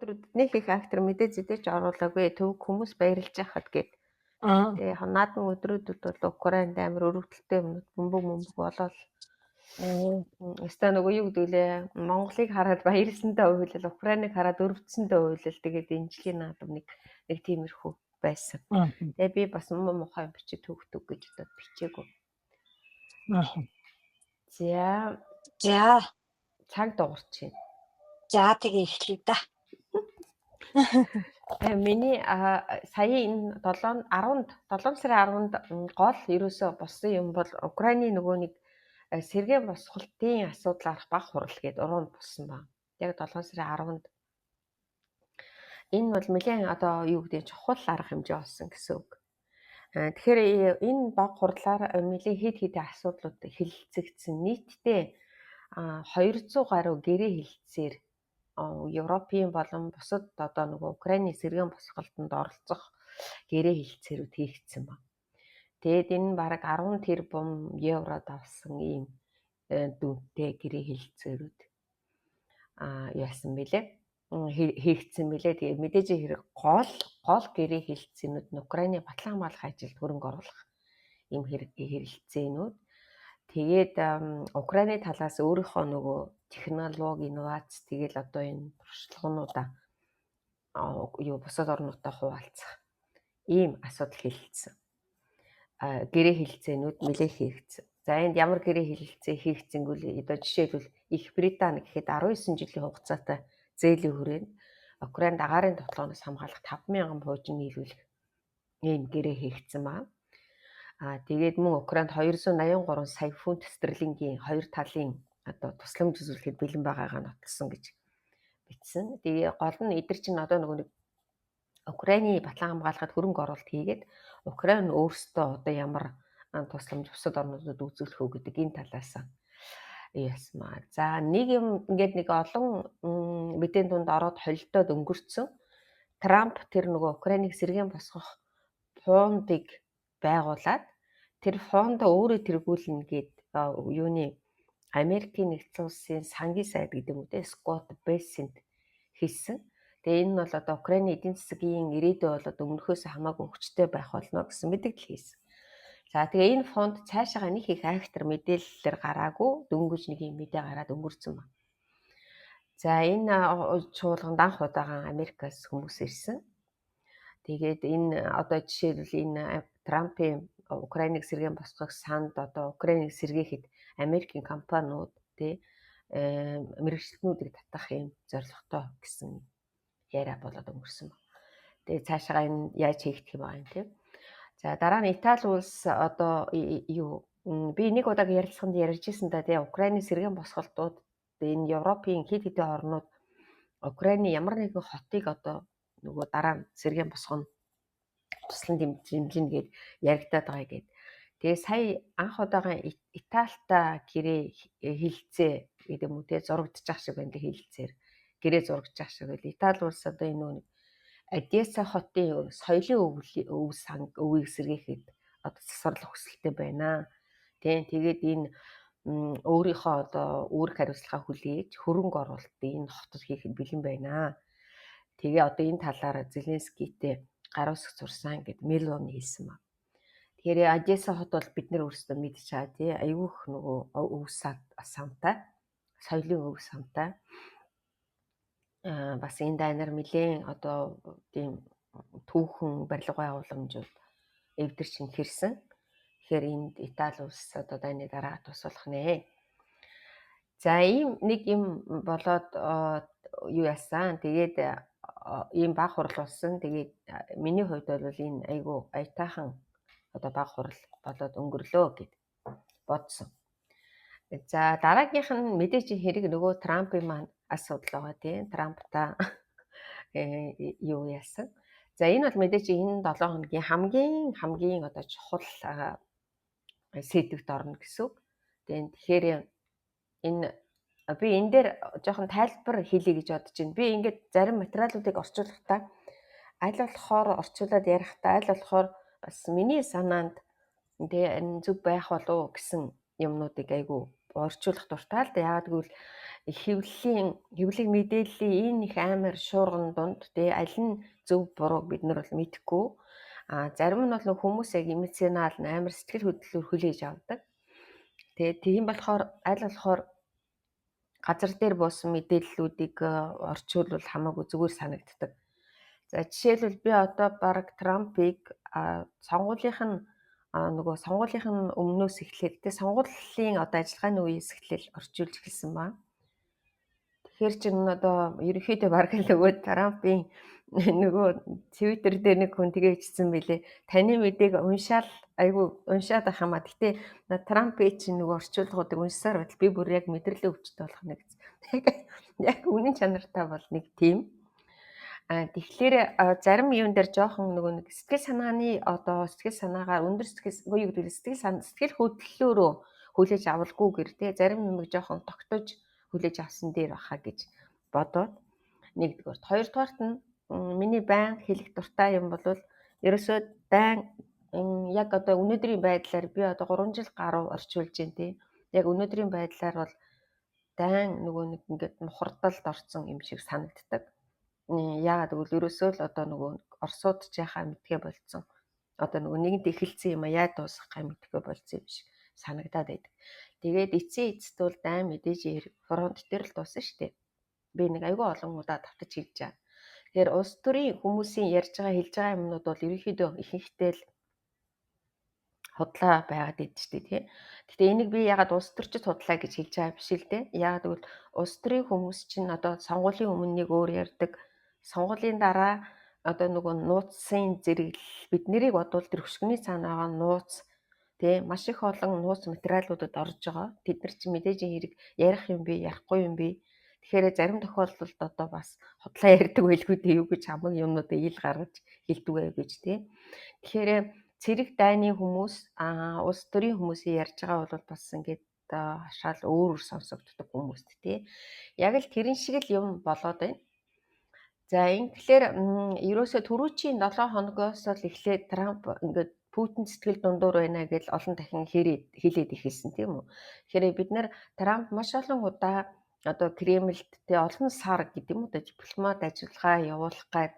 Өдрүүдэд нэг их актер мэдээ зэдэж оруулаагүй, төвөг хүмүүс баярлж байхад гээд. Тэгээ наадмын өдрүүдэд бол Украинд амар өрөвдөлттэй юмнууд бөмбөг мөмбөг болоод өстой нөгөө юу гэдэг лээ, Монголыг хараад баярлсантай уйлал, Украиныг хараад өрөвдсөнтэй уйлал, тэгээд энэ жилийн наадам нэг нэг тиймэрхүү байсан. Тэгээ би бас муу мухай юм бичиж төгтөг гэж бодоод бичээгүй. За. За. Цаг дуурч байна. За, тэгээ эхлэе да. Миний сая энэ 7 10-нд 7 сарын 10-нд гол ерөөсөө болсон юм бол Украины нөгөө нэг сэргээн босголтын асуудал арах баг хурал гээд уруунд болсон байна. Яг 7 сарын 10-нд. Энэ бол нэлээд одоо юу гэдэг чухал арга хэмжээ болсон гэсэн үг. Тэгэхээр энэ баг хурлаар нэлээд хэд хэдэн асуудлууд хэлэлцэгдсэн. Нийтдээ 200 гаруй гэрээ хэлэлцээр Европын болон бусад одоо нөгөө Украины сэргээн босголтонд оролцох гэрээ хэлэлцээрүүд хийгдсэн байна. Тэгээд энэ бараг 10 тэрбум евро давсан ийм дүнтэй гэрээ хэлэлцээрүүд яасан бэлээ, хийгдсэн бэлээ. Тэгээ мэдээж хэрэг гол гол гэрээ хэлэлцээнүүд нь Украины батлан хамгаалах ажилд хөрөнгө оруулах ийм хэрэгэлцээнүүд. Тэгээд Украины талаас өөрийнхөө нөгөө технологи, инновац, тэгэл одоо энэ туршлагануудаа юу бусад орнуудтай хуваалцах ийм асуудал хэлэлцсэн. Гэрээ хэлэлцээнүүд нэлээх хийгдсэн. За, энд ямар гэрээ хэлэлцээ хийгдсэнгүүл одоо жишээлбэл Их Британи гэхэд 19 жилийн хугацаатай зээлийн хүрээнд Украинд агаарын тоглооноос хамгаалах 5000 пуужин нийлүүлэх ийм гэрээ хийгдсэн байна. Тэгээд мөн Украинд 283 сая фунт стерлингийн хоёр талын одоо тусламж үзүүлэхэд бэлэн байгаагаа нотолсон гэж бичсэн. Тэгээ гол нь эдгээр чинь одоо нөгөө нэг Украины батлан хамгаалахад хөрөнгө оруулалт хийгээд Украин өөрсдөө одоо ямар тусламж бусад орнуудад үзүүлэх үү гэдэг энэ талаас ясмаа. За, нэг юм ингээд нэг олон мэдээний дунд ороод холилдоод өнгөрцөн. Трамп тэр нөгөө Украиныг сэргээн босгох фондыг байгуулад тэр фондоо өөрөө тэргүүлнэ гээд юуны Америкийн нэгдсэн улсын сангийн сайд гэдэг юм үү те, Скотт Бессент хэлсэн. Тэгээ энэ нь бол одоо Украины эдийн засгийн ирээдүй болоод өмнөхөөс хамаагүй хүчтэй байх болно гэсэн мэдээлэл хийсэн. За, тэгээ энэ фонд цаашаага нэг их актер мэдээллээр гараагүй, дөнгөж нэг юм мэдээ гараад өнгөрцөн байна. За, энэ чуулганд анх удаага Америкаас хүмүүс ирсэн. Тэгээд энэ одоо жишээлбэл энэ Трампын Украиныг сэргээн босгох санд одоо Украиныг сэргээхэд Америкийн компаниуд тий мэргэжилтнүүдийг татах юм зорилготой гэсэн яриа болоод өнгөрсөн байна. Тэгээ цаашаа энэ яаж хийгдэх юм аа юм тий. За, дараа нь Итали улс одоо юу би нэг удаа ярилцсанд ярьж ирсэн да тий, Украины сэргээн босголтууд энэ Европын хэд хэдэн орнууд Украины ямар нэгэн хотыг одоо нөгөө дараа нь сэргээн босгоно, туслан дэмжинэ гээд яригдаад байгаа гээд. Тэгээ сая анх удаага Италитай гэрээ хэлэлцээ гэдэг юм уу те, зурагдчих шиг байна л хэлэлцээр гэрээ зурагдчих шиг байл. Итали улс одоо энэ нэг Одесса хотын соёлын өв сан өвийг сэргээхэд одоо засварлах хүсэлтэй байна. Тийм, тэгээд энэ өөрийнхөө одоо үүрэг хариуцлагаа хүлээж хөрөнгө оруулалтыг энэ хотод хийхэд бэлэн байна. Тэгээ одоо энэ талаар Зеленскийтэй гар үсэг зурсан гэд Мелони хэлсэн ба. Тэгэхээр Одесса хот бол бид нар өөрсдөө мэдж байгаа тий, айгүйх нөгөө өв самтай, соёлын өв самтай. Бас энэ дайнаар нэлээн одоо тийм түүхэн барилга байгууламжууд эвдэрч хэрсэн. Тэгэхээр энд Итали улс одоо дайны дараа тусалах нэ. За, ийм нэг юм болоод юу яасан. Тэгээд ийм баг хурал болсон. Тэгээд миний хувьд бол энэ айгүй аятайхан одоо баг хурал болоод өнгөрлөө гэд бодсон. За, дараагийнх нь мэдээж хэрэг нөгөө Трампын маань асуудал байгаа тийм. Трампта юу яасан. За, энэ бол мэдээж энэ 7 хоногийн хамгийн хамгийн одоо чухал сэдвт орно гэсэн үг. Тэгээд тэгэхээр энэ би энэ дээр жоохон тайлбар хийлье гэж бодож байна. Би ингээд зарим материалуудыг орчуулахдаа аль болохоор орчуулад ярихдаа аль болохоор бас миний санаанд тэгээ энэ зөв байх болов уу гэсэн юмнуудыг айгүй орчуулах дуртай л да. Яагаад гэвэл хэвлэг мэдээллийн энэ их амар шуурган дунд тий аль нь зөв бурууг бид нар бол мэдэхгүй. А зарим нь бол хүмүүс яг эмоционал амар сэтгэл хөдлөлөөр хүлээж авдаг. Тэгээ тийм болохоор аль болохоор газар дээр буусан мэдээллүүдийг орчуулвал хамаагүй зүгээр санагддаг. За жишээлбэл би одоо бараг Трампыг сонгуулийнх нь нөгөө сонгуулийнх нь өмнөөс эхлээд тэ сонгуулийн одоо ажиллагааны үеэс эхлээл орчуулж эхэлсэн ба. Тэгэхээр чин одоо ерөнхийдөө бараг л нөгөө Трампын нөгөө Twitter дээр нэг хүн тэгээ бичсэн билээ. Таны мэдээг уншаал айгу уншаад ах юм а. Гэтэ Трампын чинь нөгөө орчуулгуудыг уншсаар байтал би бүр яг мэдрэлийн өвчтөй болох нэ гэсэн. Яг үнэн чанартай бол нэг тийм. Тэгэхээр зарим юм дээр жоохон нөгөө нэг сэтгэл санааны одоо сэтгэл санаагаар өндөр сэтгэл юу гэдэг сэтгэл хөдлөлөөрөө хүлээж авалгүйгээр те зарим юмыг жоохон тогтож хүлээж авсан дээр баха гэж бодоод нэгдүгээрт. Хоёрдугаарт нь миний байн хэлэх дуртай юм бол ерөөсөө дайн яг одоо өнөөдрийн байдлаар би одоо 3 жил гаруй орчуулж байна тий. Яг өнөөдрийн байдлаар бол дайн нөгөө нэг ингээд мухардалд орсон юм шиг санагддаг. Яагаад гэвэл ерөөсөө л одоо нөгөө Оросууд ч яхаа мэдгээ болцсон. Одоо нөгөө нэгэнт эхэлсэн юм а яа дуусгах гай мэдгээ болцсон юм шиг санагдаад байдаг. Тэгээд эцсийн эцэст бол дайн мэдээж фронт дээр л дууссан шүү дээ. Би нэг айгүй олон удаа давтаж хэлж байгаа. Тэгэхээр улс төрийн хүмүүсийн ярьж байгаа хэлж байгаа юмнууд бол ерөнхийдөө ихэнхдээ л худлаа байгаад идэв шүү дээ тий. Гэтэ энийг би ягаад улс төрчид худлаа гэж хэлж байгаа биш л дээ. Ягаад гэвэл улс төрийн хүмүүс чинь одоо сонгуулийн өмнө нэг өөр ярьдаг. Сонгуулийн дараа одоо нөгөө нууцын зэрэглэл бид нарыг бодвол тэр хөшгөний цаана байгаа нууц тий маш их олон нууц материалуудад орж байгаа. Тэд нар чинь мэдээж хэрэг ярих юм би, ярихгүй юм би. Тэгэхээр зарим тохиолдолд одоо бас худлаа ярьдаг байлгүй дээ юу гэж хамаг юмнуудыг ил гаргаж хэлдэг байв гэж тий. Тэгэхээр цэрэг дайны хүмүүс улс төрийн хүмүүсийн ярьж байгаа бол бас ингээд шал өөр өөр сонсогддог хүмүүст тий. Яг л тэрэн шиг л юм болоод байна. За ингэхлээр ерөөсөө түрүүчийн 7 хоногоос л эхлээд Трамп ингээд Путин сэтгэл дундуур байна гэж олон дахин хэлээд эхэлсэн тийм үү. Тэгэхээр бид нар Трамп маш олон удаа одоо Кремльд тэ олон сар гэдэг юм уу дипломат ажиллагаа явуулах гад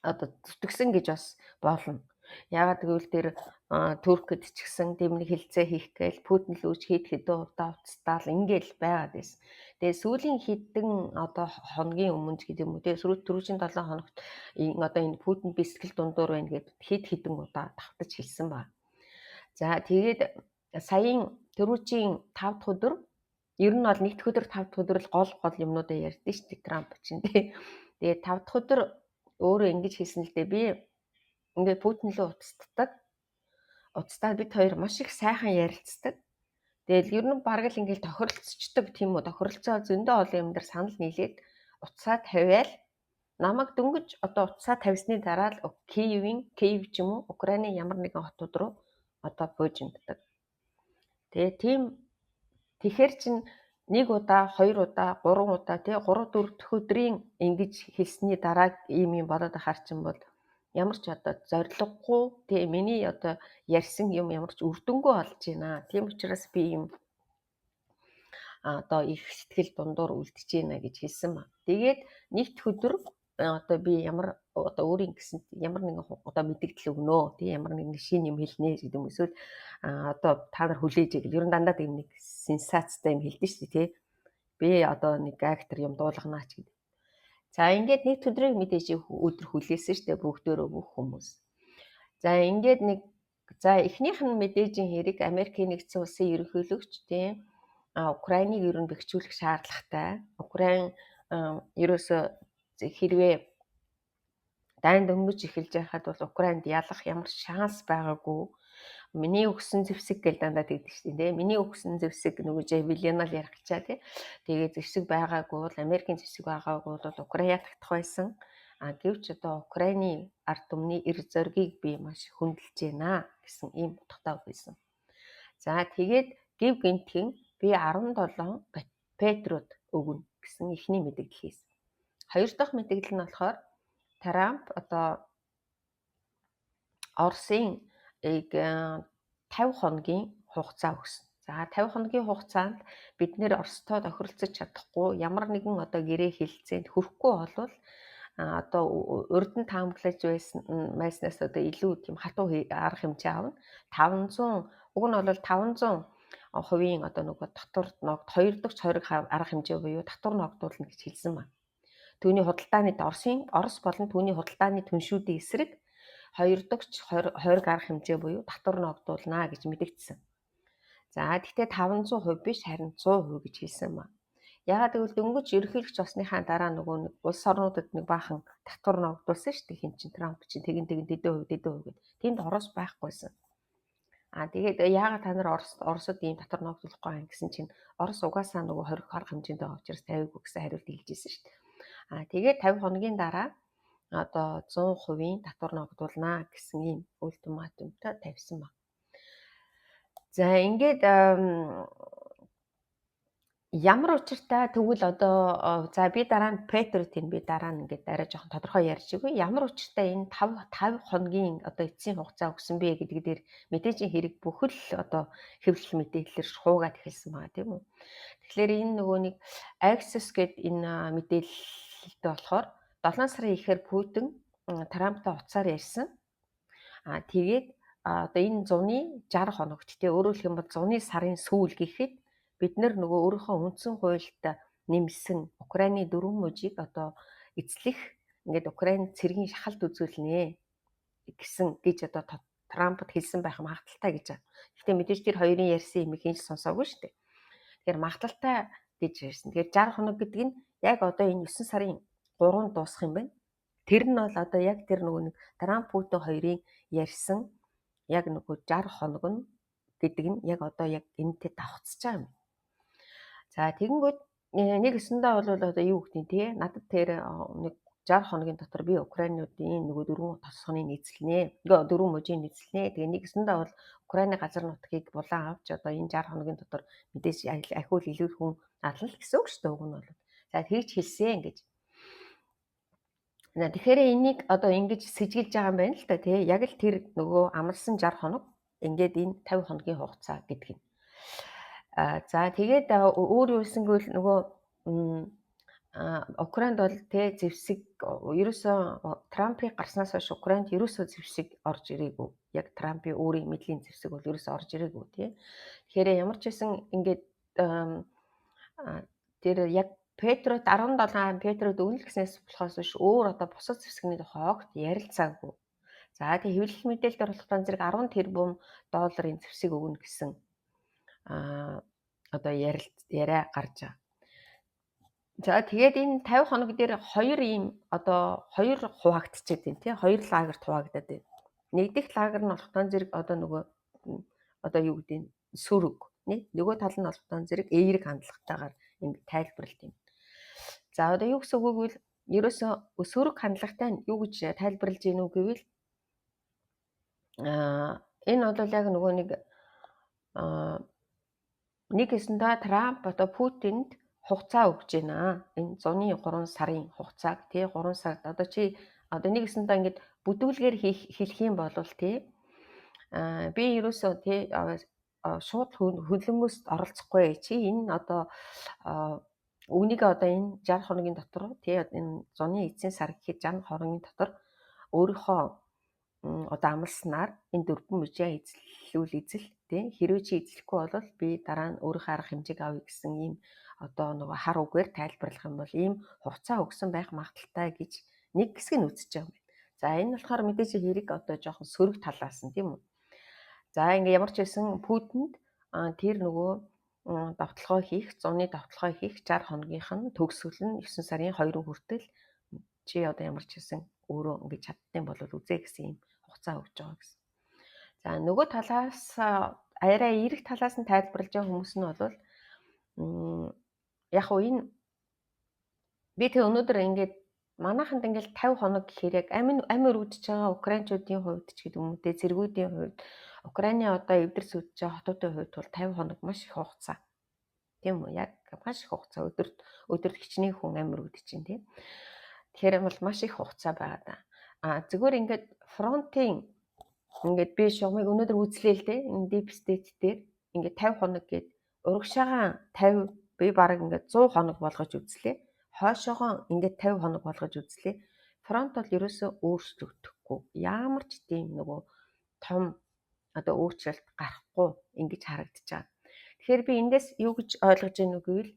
одоо зүтгэсэн гэж бас болно. Яагаад гэвэл тэр Туркэд ч гэсэн тийм нэг хэлцээ хийх гээл Путин л үүч хэд хэдэн удаа уцтаал ингээл байгаад байсан. Тэгээ сүүлийн хэдэн одоо хоногийн өмнө ч гэдэг юм уу тэгээ түрүүчийн 7 хоногт одоо энэ Путин би сэтгэл дундуур байна гэд хэд хэдэн удаа давтаж хэлсэн ба. За тэгээд саяын түрүүчийн 5 дахь өдөр ер нь бол 1 дахь өдөр 5 дахь өдөр л гол гол юмнуудаа ярьдэн шүү дээ Трамп чинь тий. Тэгээд 5 дахь өдөр өөрөө ингэж хэлсэн л дээ би ингээд Путин лөө уцтдаг. Уцтаад бид хоёр маш их сайхан ярилцдаг. Тэгэл ер нь бараг л ингээд тохиролцдог тийм үү. Тохиролцоо зөндөө олон юм дээр санал нийлээд уцаа тавиал намайг дөнгөж одоо уцаа тавьсны дараа л Киевийн Киев ч юм уу Украины ямар нэгэн хотууд руу одоо буужинддаг. Тэгээ тийм тэгэхэр чин нэг удаа, хоёр удаа, гурван удаа тий 3 4 дахь өдрийн ингэж хэлсний дараа ийм юм болоод ахаар чинь бол ямар ч одоо зориггүй тий миний одоо ярьсан юм ямар ч үр дүнгүй болж байна. Тийм учраас би ийм одоо их сэтгэл дундуур үлдэж байна гэж хэлсэн ба. Тэгээд нэгд өдөр одоо би ямар одоо өөрийн гэсэн ямар нэгэн одоо мэдэгдэл өгнө тий ямар нэгэн шинэ юм хэлнэ гэдэг юм эсвэл одоо та нар хүлээж гэл ер нь дандаа тийм нэг сенсацтай юм хэлдэж шүү дээ тий. Би одоо нэг актер юм дуулганаач гэдэг. За ингээд нэг өдрийг мэдээж өдөр хүлээсэн шүү дээ бүгдөө бүх хүмүүс. За ингээд нэг за эхнийх нь мэдээж хэрэг Америкийн нэгдсэн улсын ерөнхийлөгч тийм Украиныг ер нь бэхжүүлэх шаардлагатай. Украин ерөөсөө хэрвээ дайн дөнгөж эхэлж байхад бол Украинд ялах ямар шанс байгаагүй. Миний өгсөн зэвсэг гэл дандаа тэгдэг шүү дээ. Миний өгсөн зэвсэг нөгөө Жавелинал ярих чаа тий. Тэгээ зэвсэг байгаагүй бол Америкийн зэвсэг байгаагүй бол Украин ятгах байсан. А гэвч одоо Украины ард түмний эр зоригийг би маш хүндэлж байна гэсэн ийм утгатай байсан. За тэгээд гів гинтхэн би 17 Петрод өгнө гэсэн эхний мэдээлэл хийсэн. Хоёр дахь мэдээлэл нь болохоор Трамп одоо Оросын 50 хоногийн хугацаа өгсөн. За 50 хоногийн хугацаанд бид нэр Оростой тохиролцож чадахгүй, ямар нэгэн одоо гэрээ хэлэлцээнд хүрэхгүй болвол одоо урд нь таамаглаж байсан байснаас одоо илүү тийм хатуу арга хэмжээ авна. 500, уг нь бол 500% одоо нөгөө татвар ногд хоёр дахь хориг арга хэмжээ буюу татвар ногдуулна гэж хэлсэн байна. Түүний худалдааны Орос болон түүний худалдааны түншүүдийн эсрэг хоёр дахь хориг арга хэмжээ буюу татвар ногдуулна гэж мэдэгдсэн. За тэгтээ 500% биш, харин 100% гэж хэлсэн ба. Ягаад гэвэл дөнгөж ерөнхийлөгч болсныхаа дараа нөгөө нэг улс орнуудад нэг баахан татвар ногдуулсан шүү дээ. Хин чин Трамп чинь тэгин тэгин тэдэн хувь тэдэн хувь гэд. Тэнд Орос байхгүйсэн. Аа тэгээд яагаад та нар Оросод ийм татвар ногдуулахгүй юм гэсэн чинь Орос угаасаа нөгөө 20 арга хэмжээнд байгаа учраас тавиагүй гэсэн хариулт хэлжсэн шүү дээ. Аа тэгээд 50 хоногийн дараа одоо 100%-ийн татвар ногдуулнаа гэсэн ийм ультиматумтай тавьсан баг. За ингээд ямар учиртай тэгвэл одоо за би дараа нь Петротын би дараа нь ингээд арай жоохон тодорхой ярьж өгье. Ямар учиртай энэ 5 хоногийн одоо эцсийн хугацаа өгсөн бэ гэдэг дээр мэдээж хэрэг бүхэл одоо хэвлэл мэдээлэлээр шуугаад эхэлсэн байгаа, тийм үү. Тэгэхээр энэ нөгөө нэг Axios гэдэг энэ мэдээлэлтэй болохоор 7 сарын ихээр Путин Трамптай утсаар ярьсан. Аа тэгээд одоо энэ зуны 60 хоногт, тий, өөрөөр хэлэх юм бол зуны сарын сүүл гэхэд бид нар нөгөө өөрийнхөө үндсэн хуульд нэмсэн Украины дөрвөн мужийг одоо эзлэх, ингээд Украин цэргийн шахалт үзүүлнэ гэсэн гэж одоо Трампд хэлсэн байх магадлалтай гэж байна. Гэхдээ мэдээж тэр хоёрын ярьсан юм хинч сонсоогүй шүү дээ. Тэгэхээр магадлалтай гэж ярьсан. Тэгэхээр 60 хоног гэдэг нь яг одоо энэ 9 сарын 3-нд дуусах юм байна. Тэр нь бол одоо яг тэр нөгөө нэг Трамп Путин хоёрын ярьсан яг нөгөө 60 хоног нь гэдэг нь яг одоо яг энэтэй давхцаж байгаа юм. За тэгэнгүүт нэг өсөндөө бол одоо юу гэдэг те, надад тэр нэг 60 хоногийн дотор би Украинуудын нөгөө дөрвөн тосгоныг эзэлнэ. Нөгөө дөрвөн мужийг эзэлнэ. Тэгээ нэг өсөндөө бол Украины газар нутгийг булан авч одоо энэ 60 хоногийн дотор мэдээж ахиул илүү хүн ална л гэсэн үг шүү дээ, уг нь бол. За тэгж хэлсэн гэж. Тэгэхээр энийг одоо ингэж сэжиглэж байгаа юм байна л та, тий. Яг л тэр нөгөө амлсан 60 хоног ингээд энэ 50 хоногийн хугацаа гэдэг нь. За тэгээд өөр юу хэлсэнгүй нөгөө Украинд бол тэ зэвсэг ерөөсөө Трампын гарснаас хойш Украинд ерөөсөө зэвсэг орж ирээгүй. Яг Трампын өөрийн мэдлийн зэвсэг бол ерөөсөө орж ирээгүй, тий. Тэгэхээр ямар ч байсан ингээд тэр яг Петрод 17 Петрод өгнө гэснээс болохоос биш өөр одоо бусад зэвсэгний тухай огт ярилцаагүй. За тэг хэвлэл мэдээлэл дээр болохоор зэрэг 10 тэрбум долларын зэвсэг өгнө гэсэн одоо яриа гарч байгаа. За тэгээд энэ 50 хоног дээр хоёр ийм одоо хоёр хуваагдчихад байна, тий, хоёр лагерт хуваагдаад байна. Нэг дэх лагер нь болохоор зэрэг одоо нөгөө одоо юу гэдэг нь сөрөг, нөгөө тал нь болохоор зэрэг эерэг хандлагатайгаар ингэ тайлбарлалт юм. За одоо юу гэсэн үг вэ гэвэл ерөөсөө сөрөг хандлагатай нь юу гэж тайлбарлаж гинүү гэвэл энэ бол яг нөгөө нэг нэг гэсэндээ Трамп одоо Путинд хугацаа өгч байна. Энэ зуны 3 сарын хугацааг, тий, 3 сард одоо чи одоо нэг гэсэндээ ингээд бүдүүлгээр хэлэх юм бол, тий, би ерөөсөө, тий, шууд хөлөнгөөс оролцохгүй, чи энэ одоо үүнийг одоо энэ 60 хоногийн дотор, тий, энэ зуны эцсийн сар гэхэд 60 хоногийн дотор өөрийнхөө одоо амласнаар энэ дөрвөн мужаа эзлүүл эзэл, тий, хэрвээ чи эзлэхгүй бол би дараа нь өөрийнхөө арга хэмжээг авъя гэсэн ийм одоо нөгөө хар үгээр тайлбарлах юм бол ийм хугацаа өгсөн байх магадлалтай гэж нэг хэсэг нь үзэж байгаа юм байна. За энэ болохоор мэдээж хэрэг одоо жоохон сөрөг талаас нь, тийм үү. За ингээ ямар ч байсан Путинд тэр нөгөө давталгоо хийх, зуны давталгоо хийх 60 хоногийнх нь төгсгөл нь 9 сарын 2 хүртэл чи одоо ямар ч байсан өөрөө ингэж чаддсан бол үзээ гэсэн ийм хугацаа өгч байгаа гэсэн. За нөгөө талаас арай эерэг талаас нь тайлбарлаж байгаа хүмүүс нь бол яг уу энэ би тэг өнөөдөр ингээд манайханд ингээд 50 хоног гэхээр яг амь өргөдөж байгаа украинчуудын хувьд ч гэдэг юм уу те, цэргүүдийн хувьд, Украины одоо эвдэр сүдэж байгаа хотуудын хувьд бол 50 хоног маш их хугацаа. Тийм үү? Яг маш их хугацаа, өдөрт өдөрт хичнээн хүн амь өргөдөж чинь, тийм. Тэгэхээр бол маш их хугацаа байгаа да. А зүгээр ингээд фронтын ингээд би шугамыг өнөөдөр үзлээ л дээ. Энэ Deep State дээр ингээд 50 хоног гээд урагшаагаа 50, би бараг ингээд 100 хоног болгож үзлээ. Хойшоогоо ингээд 50 хоног болгож үзлээ. Фронт бол ерөөсөө өөрчлөгдөхгүй. Ямар ч тийм нөгөө том одоо өөрчлөлт гарахгүй ингэж харагдаж байгаа. Тэгэхээр би эндээс юу гэж ойлгож байна вэ гэвэл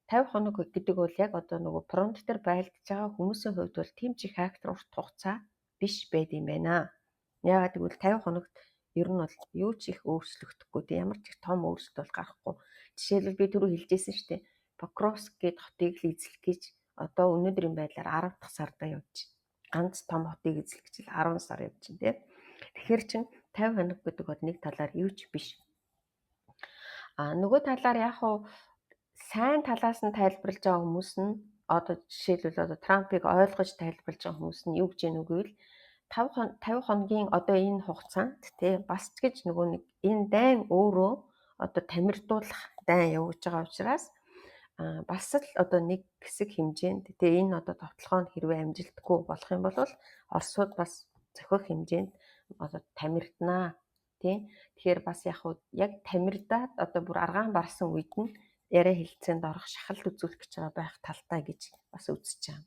50 хоног гэдэг бол яг одоо нөгөө фронт дээр байлдаж байгаа хүмүүсийн хувьд бол тийм ч их актер урт хугацаа биш байд юм байна. Яагаад гэвэл 50 хоногт ер нь бол юу ч их өөрчлөгдөхгүй, тийм ямар ч их том өөрчлөлт бол гарахгүй. Жишээлбэл, би түрүү хэлжсэн шүү дээ. Покровск гээд хотыг л эзлэх гэж одоо өнөөдрийн байдлаар 10 дахь сардаа явж байна. Ганц том хотыг эзлэх гэж л 10 сар явж байна, тийм. Тэгэхээр чин 50 хоног гэдэг бол нэг талаар юу ч биш. А нөгөө талаар яг хуу сайн талаас нь тайлбарлаж байгаа хүмүүс нь, одоо жишээлбэл, одоо Трампыг ойлгож тайлбарлаж байгаа хүмүүс нь юу гэж яах вэ гэвэл 50 хоногийн одоо энэ хугацаанд, тий, бас ч гэж нөгөө нэг энэ дайн өөрөө одоо тамирдуулах дайн явуулж байгаа учраас бас л одоо нэг хэсэг хэмжээнд, тэгээ энэ одоо товтлогоо нь хэрвээ амжилтгүй болох юм бол Оросууд бас зохих хэмжээнд одоо тамирднаа, тий. Тэгэхээр бас яг уу яг тамирдаад одоо бүр аргаан барсан үед нь яриа хэлцээнд орох шахалт үзүүлэх гэж байгаа байх талтай гэж бас үзэж байгаа.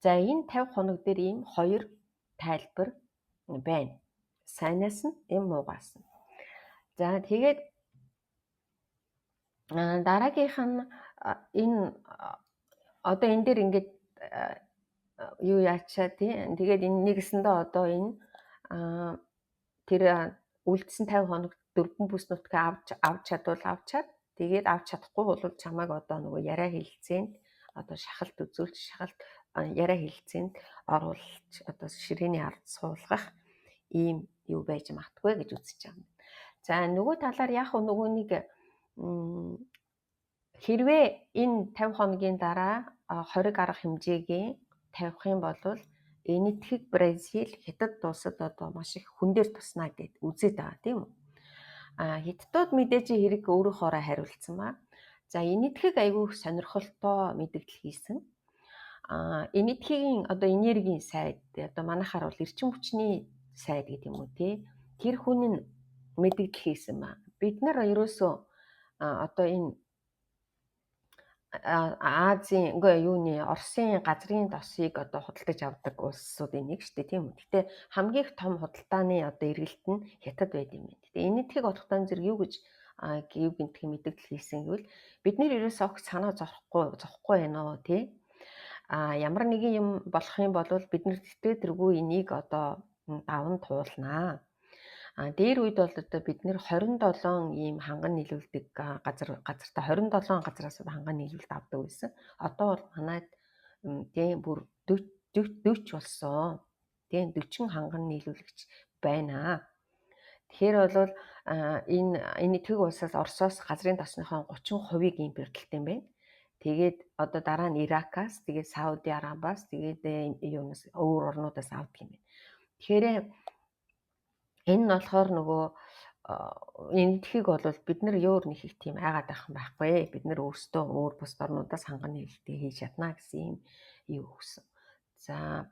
За, энэ 50 хоног дээр ийм хоёр тайлбар байна. Сайнаас нь, юм муугаас нь. За, тэгээд дараагийнх нь энэ одоо энэ дээр ингээд юу яачаа, тий. Тэгээд энэ нэгэсэндээ одоо энэ тэр үлдсэн 50 хоног дөрвөн бүс нутгаа авч чадвал авчаад, тэгээд авч чадахгүй бол чамайг одоо нөгөө яриа хэлцээнд одоо шахалт үзүүлж, шахалт яриа хэлцээнд оруулж, одоо ширээний ард суулгах ийм юу байж магадгүй гэж үзэж байгаа юм. За, нөгөө талаар яг нөгөө нэг хэрвээ энэ 50 хоногийн дараа хориг арга хэмжээгийн тавих юм бол Энэтхэг, Бразил, Хятад улсад одоо маш их хүн дээр туснаа гэд үзээд байгаа, тийм үү? А Хятадууд мэдээж хэрэг өөрөөхөөрөө хариулцсан ба. За, Энэтхэг айгүй их сонирхолтой мэдээлэл хийсэн. А Энэтхэгийн одоо энергийн сайд, одоо манайхаар бол эрчим хүчний сайд гэдэг юм уу, тий. Тэр хүн нь мэдээлэл хийсэн ба. Бид нар ерөөсөө одоо энэ Азийн, үгүй, юуны, Оросын газрын досыг одоо худалдаж авдаг улсуудын нэг шүү дээ, тийм үү. Гэтэ хамгийн их том худалдааны одоо эргэлт нь Хятад байд юм байна. Гэтэ Энэтхэг бодохдоо зэрэг юу гэж юу гинтх мэдээлэл хийсэн гэвэл бид нэр ерөөсөө огт санаа зовхгүй байна уу, тий. А ямар нэгэн юм болох юм бол бид нэр тэтгэв тэргүй энийг одоо даван туулнаа. А дээр үед бол одоо бид нэр 27 ийм ханган нийлүүлдэг газар, газартаа 27 газараас ханган нийлүүлэлт авдаг байсан. Одоо бол манайд, тийм, бүр 40 40 болсон. Тийм, 40 ханган нийлүүлэгч байна. Тэгэхээр бол энэ Энэтхэг улсаас Оросоос газрын досныхоо 30%-ийг импортлдог юм байна. Тэгээд одоо дараа нь Иракаас, тэгээд Сауди Арабиас, тэгээд юунаас, өөр орнуудаас авдаг юм байна. Тэгэхээр энэ нь болохоор нөгөө Энэтхэг бол бид нар өөр нэг их тийм айгаад байх юм байхгүй. Бид нар өөрсдөө өөр бусад орнуудаас ханган нийлүүлэлтээ хийж чадна гэсэн юм юу өгсөн. За,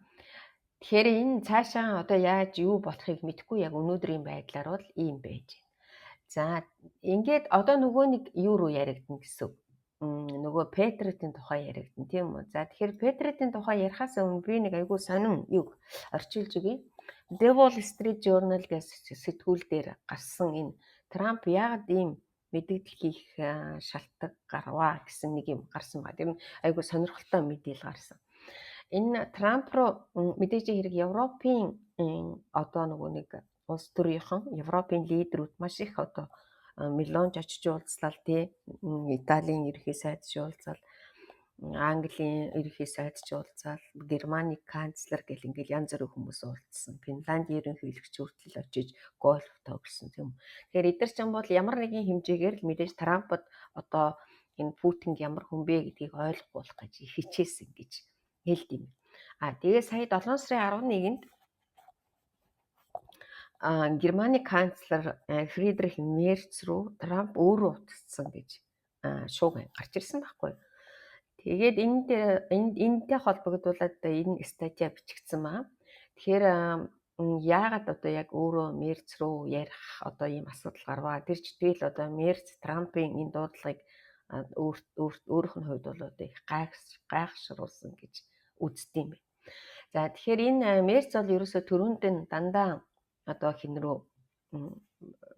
тэгэхээр энэ цаашаа одоо яаж юу болохыг мэдэхгүй, яг өнөөдрийн байдлаар бол ийм байж байна. За, ингээд одоо нөгөө нэг юу руу яригдана гэсэн. Нөгөө Петритийн тухай яригдана, тийм үү? За, тэгэхээр Петритийн тухай ярихаас өмнө би нэг айгүй сонин юу орчуулж өгье. The Wall Street Journal гэж сэтгүүл дээр гарсан энэ Трамп яагаад ийм мэдээлэл хийх шалтгаан гарваа гэсэн нэг юм гарсан ба. Тэр нь айгүй сонирхолтой мэдээлэл гарсан. Энэ Трамп руу мэдээж хэрэг Европын одоо нөгөө нэг улс төрийнхэн, Европын лидерүүд маш их одоо Милонч очиж уулзлаа, тий. Италийн ерөнхий сайд ч уулзаал, Английн ерөнхий сайд ч уулзаал, Германы канцлер гэл ингээл янз бүрийн хүмүүс уулзсан. Финландийн ерөнхийлөгч хүртэл очиж гольф тоглосон, тийм үү. Тэгэхээр эдгээр ч юм бол ямар нэгэн хэмжээгээр л мэдээж Трампд одоо энэ Путинг ямар хүн бэ гэдгийг ойлгох гэж хичээсэн гэж хэлд юм. А тэгээ сая 7 сарын 11-нд Германы канцлер Фридрих Мерц рүү Трамп өөрөө утассан гэж шууг гарч ирсэн байхгүй. Тэгээд энэ дээр энэтэй холбогдуулаад энэ статья бичигдсэн ба. Тэгэхээр Яагаад одоо яг өөрөө Мерц рүү ярих одоо ийм асуудал гарваа. Тэр ч тэгэл одоо Мерц Трампын энэ дуудлагыг өөрийнх нь хувьд бол одоо их гайхшруулсан гэж үздэг юм байна. За, тэгэхээр энэ Мерц бол ерөөсөө түрүүнд нь дандаа одоо хин рүү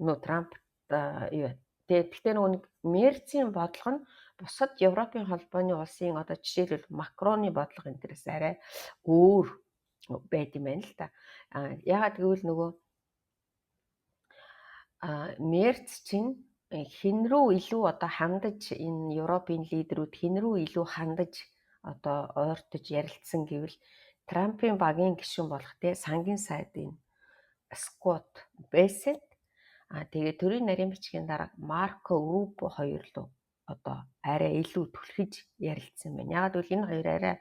нөө Трамп юу. Тэгээд гэхдээ нөгөө нэг Мерцийн бодлого нь бусад Европын холбооны улсын, одоо жишээлбэл, Макроны бодлого энэ тэрээс арай өөр байд юм байна л та. А яагаад гэвэл нөгөө Мерц чинь хэн рүү илүү одоо хандаж, энэ Европын лидерүүд хэн рүү илүү хандаж одоо ойртож ярилцсан гэвэл Трампын багийн гишүүн болох те сангийн сайд энэ Скотт Бессент, тэгээ төрийн нарийн бичгийн дарга Марко Рубио хоёр руу одоо арай илүү түлхэж ярилцсан байна. Яагаад гэвэл энэ хоёр арай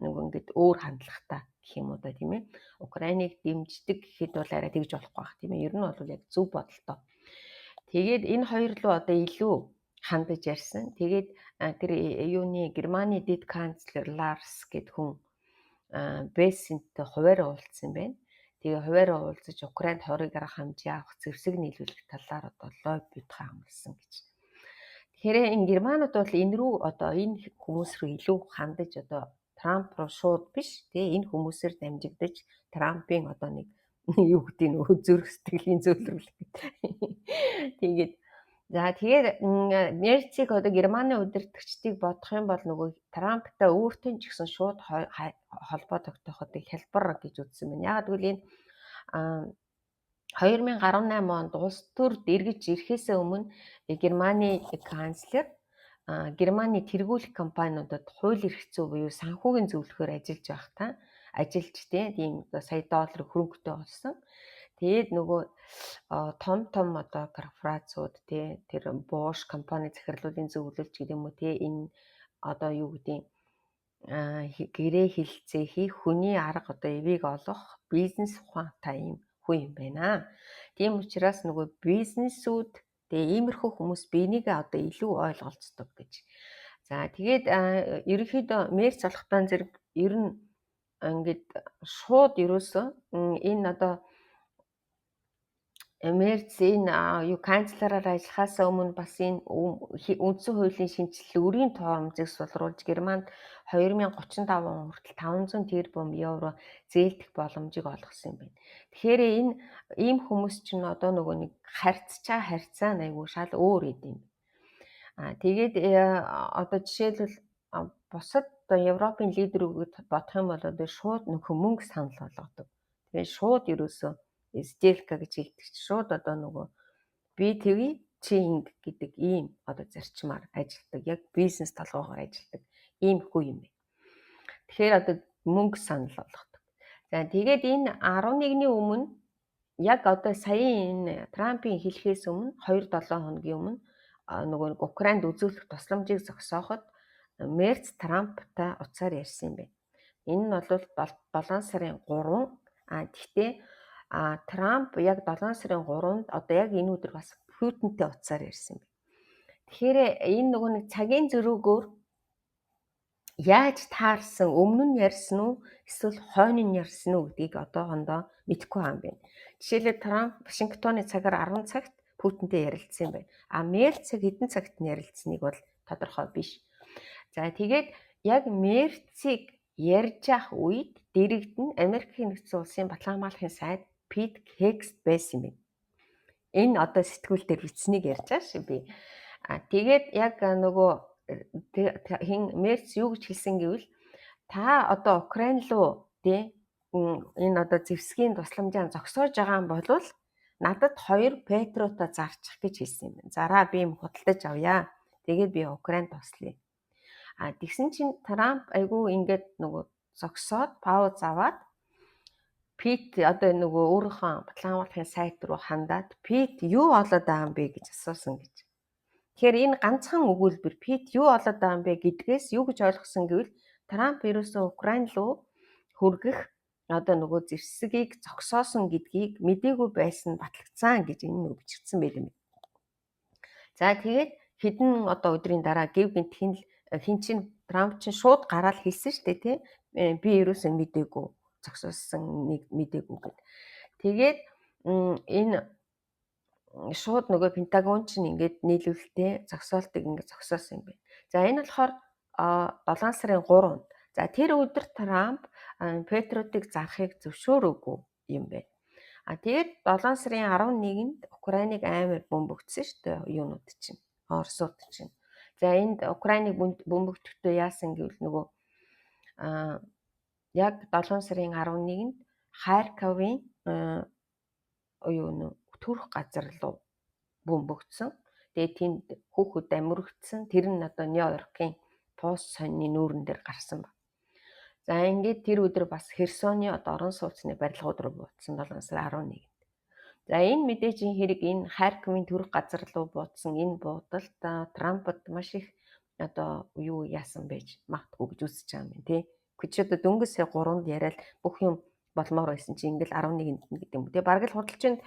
нөгөө ингээд өөр хандлагатай гэх юм уу да, тийм ээ. Украиныг дэмждэг гэхэд бол арай тэгж болохгүй байх, тийм ээ. Ер нь бол яг зөв бодолтой. Тэгээд энэ хоёр руу одоо илүү хандаж ярьсан. Тэгээд тэр юуны Германы дэд канцлер Ларс гэд хүн Бессенттэй хувиар уулзсан байна. Тэгээ хувиар уулзаж Украинд хорыг арга хэмжээ авах, зэвсэг нийлүүлэх талаар одоо лоббидхаа амласан гэж. Тэгэхээр энэ германууд бол энэ рүү одоо энэ хүмүүс рүү илүү хандаж, одоо Трамп руу шууд биш, тэгээ энэ хүмүүсээр дамжигдаж Трампын одоо нэг юу гэдэг нөгөө зүрх сэтгэлийн зөвлөрөл гэдэг. Тэгээд за, тэгэхээр Мерцийг одоо Германы удирдагчдыг бодох юм бол нөгөө Трамптай өөртөө ч гэсэн шууд холбоо тогтооход хялбар гэж үзсэн байна. Яагаад гэвэл энэ 2018 онд улс төрд эргэж ирэхээсээ өмнө Германы канцлер Германы тэргүүлэх компаниудад хууль эрх зүй буюу санхүүгийн зөвлөхөөр ажиллаж байхдаа ажиллаж тийм сая доллар хөрөнгөтэй болсон. Тэгээд нөгөө том том одоо корпорациуд тий тэр Bosch компани захирлуудын зөвлөлч гэдэг юм уу тий, энэ одоо юу гэдгийг гэрээ хэлцээ хийх, хүний арга одоо эвийг олох бизнес ухаантай юм хүн юм байна. Тийм учраас нөгөө бизнесүүд тэгээ иймэрхүү хүмүүс биенийгээ одоо илүү ойлголцдог гэж. За, тэгээд ерөнхийдөө Мерц болохтон зэрэг ер нь ингээд шууд ерөөсөө энэ одоо Мерц энэ юу канцлераар ажиллахаас өмнө бас энэ үндсэн хуулийн шинэчлэл өрийн тоормзыг сулруулж Германд 2035 он хүртэл 500 тэрбум евро зээлдэх боломжийг олгосон юм байна. Тэгэхээр энэ ийм хүмүүс чинь одоо нөгөө нэг харьцчаа харьцаа айгүй шал өөр идэм. Тэгээд одоо жишээлбэл бусад одоо Европын лидерүүд бодох юм бол одоо шууд нөхөө мөнгө санал болгодог. Тэгээд шууд ерөөсөө сделка гэж хэлдэг чи шууд одоо нөгөө би тэгье, чи инг гэдэг ийм одоо зарчмаар ажилладаг. Яг бизнес толгоогоор ажилладаг ийм хүү юм байна. Тэгэхээр одоо мөнгө санал болгодог. За, тэгээд энэ 11-ний өмнө, яг одоо саяын энэ Трампын хэлхээс өмнө 2 7 хоногийн өмнө нөгөө нэг Украинд үзүүлэх тусламжийг зогсооход Мерц Трамптай утсаар ярьсан юм байна. Энэ нь бол 7 сарын 3, гэхдээ Трамп яг 7 сарын 3-нд одоо яг энэ өдөр бас Путинтэй утсаар ярьсан юм байна. Тэгэхээр энэ нөгөө нэг цагийн зөрүүгөөр яаж таарсан, өмнө нь ярьсан уу эсвэл хойно нь ярьсан уу гэдгийг одоохондоо мэдэхгүй байгаа юм байна. Жишээлбэл, Трамп Вашингтоны цагаар 10 цагт Путинтэй ярилцсан юм байна. А Мерц хэдэн цагт нь ярилцсаныг бол тодорхой биш. За, тэгээд яг Мерцийг ярьж явах үед дэрэгд нь Америкийн нэгдсэн улсын баталгаан хамгаалахын сайд Пит Хегсет байсан юм байна. Энэ одоо сэтгүүл дээр бичсэнийг ярьж байгаа шээ би. А тэгээд яг нөгөө хин Мерц юу гэж хэлсэн гэвэл та одоо Украин руу тий энэ одоо зэвсгийн тусламжаа зогсоож байгаа юм бол надад хоёр Патриотоо зарчих гэж хэлсэн юм байна. Зараа, би юм худалдаж авъя. Тэгээд би Украинд туслая. А тэгсэн чинь Трамп айгүй ингээд нөгөө зогсоод пауз аваад Пит одоо нөгөө өөрийнхөө баталгаан хамгаалахын сайт руу хандаад "Пит, юу олоод байгаа юм бэ?" гэж асуусан гэж. Тэгэхээр энэ ганцхан өгүүлбэр "Пит, юу олоод байгаа юм бэ" гэдгээс юу гэж ойлгосон гэвэл Трамп ерөөсөө Украин руу хүргэх одоо нөгөө зэвсгийг зогсоосон гэдгийг мдээгүй байсан батлагдсан гэж энэ нэг бичигдсэн байл юм. За, тэгээд хэдэн одоо өдрийн дараа гэв гинт хин хин чин Трамп чинь шууд гараал хэлсэн шүү дээ, тий. Би ерөөсөө мдээгүй, зогсоосон нэг мдээгүй гэд. Тэгээд энэ шууд нөгөө Пентагон чинь ингээд нийлүүлэлтээ зогсоолтыг ингээд зогсоосон юм байна. За, энэ болохоор 7 сарын 3-нд. За, тэр өдөр Трамп Патриотыг зарахыг зөвшөөрөөгүй юм байна. А тэгээд 7 сарын 11-нд Украиныг амар бөмбөгдсөн шүү дээ юунууд чинь. Оросууд чинь. За, энд Украиныг бөмбөгдөхдөө яасан гэвэл нөгөө яг 7 сарын 11-нд Харьковын юу нөө төрөх газар руу бөмбөгдсөн. Тэгээд тэнд хүүхэд амьрагдсан. Тэр нь одоо Нью-Йоркийн пуус сонины нүүрэн дээр гарсан ба. За, ингээд тэр өдөр бас Херсоны одоо орон сууцны барилгууд руу буудсан 7 сарын 11-нд. За, энэ мэдээжийн хэрэг энэ Харьковын төрөх газар руу буудсан энэ буудалд Трампд маш их одоо юу яасан байж магадгүй гэж үзэж байгаа юм байна тий. Гэж одоо дөнгөж сая 3-нд яриад бүх юм болмоор байсан чи ингээл 11-нд нь гэдэг юм. Тэгээ бараг л худалчинд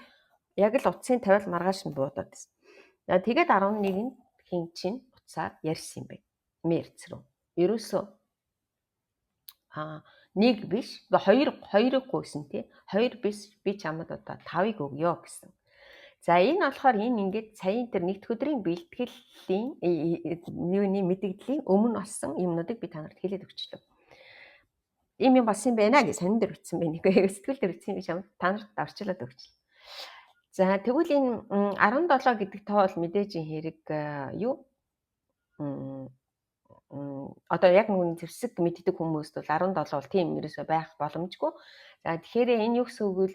яг л утсын тавиал маргааш нь буудаад байсан. За, тэгээд 11-нд хин чинь утсаар ярьсан юм байна. Мерц рүү. Ерөөсөө нэг биш, хоёр хоёрыг гуйсан тий. Хоёр биш, би чамд одоо тавыг өгөө гэсэн. За, энэ болохоор энэ ингээд саяын тэр нэгд өдрийн бэлтгэлийн юуны мэдэгдлийн өмнө болсон юмнуудыг би та нарт хэлээд өгчлөө. Ийм юм болсон юм байна гэж сонин дээр бичсэн байна. Сэтгэл дээр бичсэн би чамд та нарт орчуулад өгчлээ. За, тэгвэл энэ 17 гэдэг тоо бол мэдээж хэрэг юу одоо яг нүг зэвсэг мэддэг хүмүүст бол 17 бол тийм ерөөсөө байх боломжгүй. За, тэгэхээр энэ юу гэсэн үг вэ?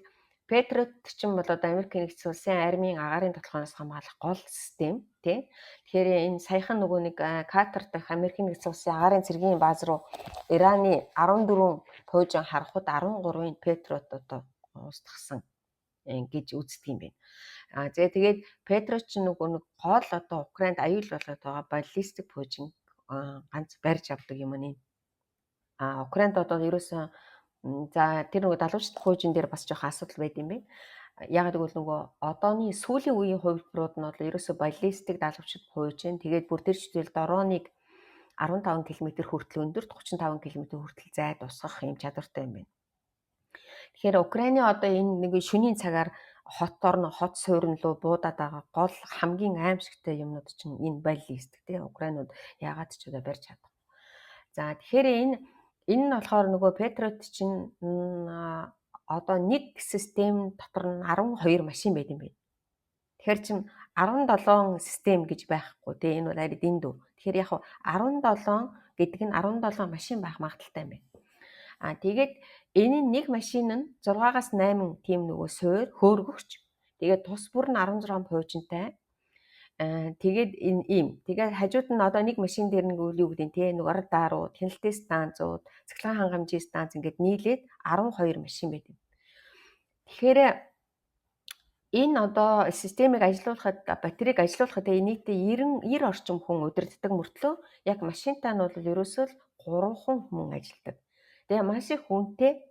Патриот чинь бол одоо Америк нэгдсэн улсын армийн агаарын тоглооноос хамгаалах гол систем тий. Тэгэхээр энэ саяхан нөгөө нэг Катар дахь Америк нэгдсэн улсын агаарын цэргийн бааз руу Ираны 14 пуужин харахад 13-ын Патриот одоо устгасан гэж үздэг юм байна. А зэ тэгээд Патриот чинь нөгөө нэг гол одоо Украинд аюул болоод байгаа баллистик пуужин ганц барьж авдаг юм нь. А Украинд одоо ерөөсөн за тэр нөгөө далуучд пуужин дээр бас жоохон асуудал байд юм байна. Яагаад гэвэл нөгөө одооны сүүлийн үеийн хувилбарууд нь бол ерөөсөө баллистик далавчид пуужин, тэгээд бүр тэр чигээр дрооныг 15 км хүртэл өндөрт, 35 км хүртэл зайд усгах юм чадвартай юм байна. Тэгэхээр Украины одоо энэ нэг шөнийн цагаар хот орно, хот суурин руу буудаад байгаа гол хамгийн аимшигтай юмнууд чинь энэ баллистик тий. Украинууд яагаад ч одоо барьж чадах. За, тэгэхээр энэ нь болохоор нөгөө Патриот чинь одоо нэг систем дотор нь 12 машин байд юм байна. Тэгэхээр чин 17 систем гэж байхгүй тий, энэ бол арай дэндүү. Тэгэхээр яг 17 гэдэг нь 17 машин байх магадлалтай юм байна. А тэгээд энэ нь нэг машин нь 6-аас 8 тийм нөгөө суур хөөргөгч. Тэгээд тус бүр нь 16 пуужинтай. Тэгээд энэ ийм. Тэгээд хажууд нь одоо нэг машин дээр нэг юу гэдэг те нэг радарууд, хяналтын станцууд, цахилгаан хангамжийн станц ингээд нийлээд 12 машин байт юм. Тэгэхээр энэ одоо системийг ажилуулахад, батарейг ажилуулахад нийтдээ 90 90 орчим хүн удирддаг мөртлөө яг машинтаа нь бол ерөөсөө л 3 хүн ажилладаг. Тэгээ маш их хүнтэй.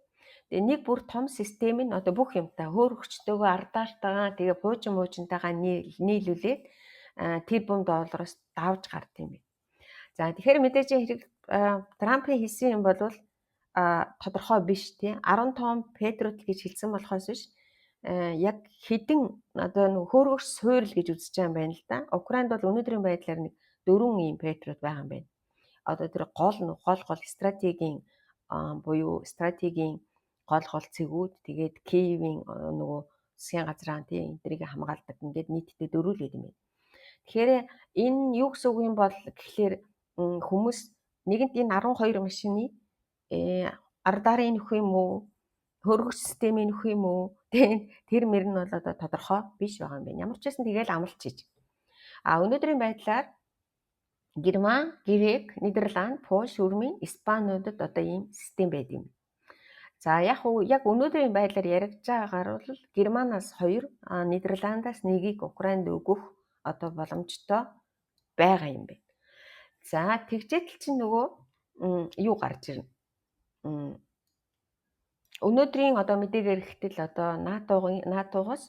Тэгээ нэг бүр том систем нь одоо бүх юмтай хөөрөгчтэйгөө, ардаартайгаа, тэгээ пуужин муужинтайгаа нийлүүлээд тэр бум доллароос давж гард юм байна. За, тэгэхээр мэдээж хэрэг Трампын хэлсэн юм бол тодорхой биш тий. 15 Патриот гэж хэлсэн болохоос биш, яг хэдэн одоо нэг хөөргөч суурил гэж үзэж байгаа юм байна л да. Украинд бол өнөөдрийн байдлаар нэг дөрвөн ийм Патриот байгаа юм байна. Одоо тэр гол гол гол стратегийн буюу стратегийн гол гол цэгүүд, тэгээд Киевийн нөгөө засгийн газраа тий энэ тэрийг хамгаалдаг, ингээд нийтдээ дөрвөл байд юм байна. Тэгэхээр энэ юу гэсэн үг юм бол гэхлээр хүмүүс нэгэнт энэ 12 машины ардарын нөх юм уу, хөргөч системийн нөх юм уу, тэр мөр нь бол одоо тодорхой биш байгаа юм байна. Ямар ч байсан тэгэл амлчиж. А өнөөдрийн байдлаар Герман, Грек, Нидерланд, Польш, Өрмөн, Испаниудад одоо ийм систем байд юм. За, яг уу яг өнөөдрийн байдлаар яригдж байгаагаар бол Германаас 2, Нидерландаас 1-ийг Украинд өгөх одоо боломжтой байгаа юм байна. За, тэгжээтэл чинь нөгөө юу гарч ирнэ. Өнөөдрийн одоо мэдээгээр ихэтэл одоо НАТОгоос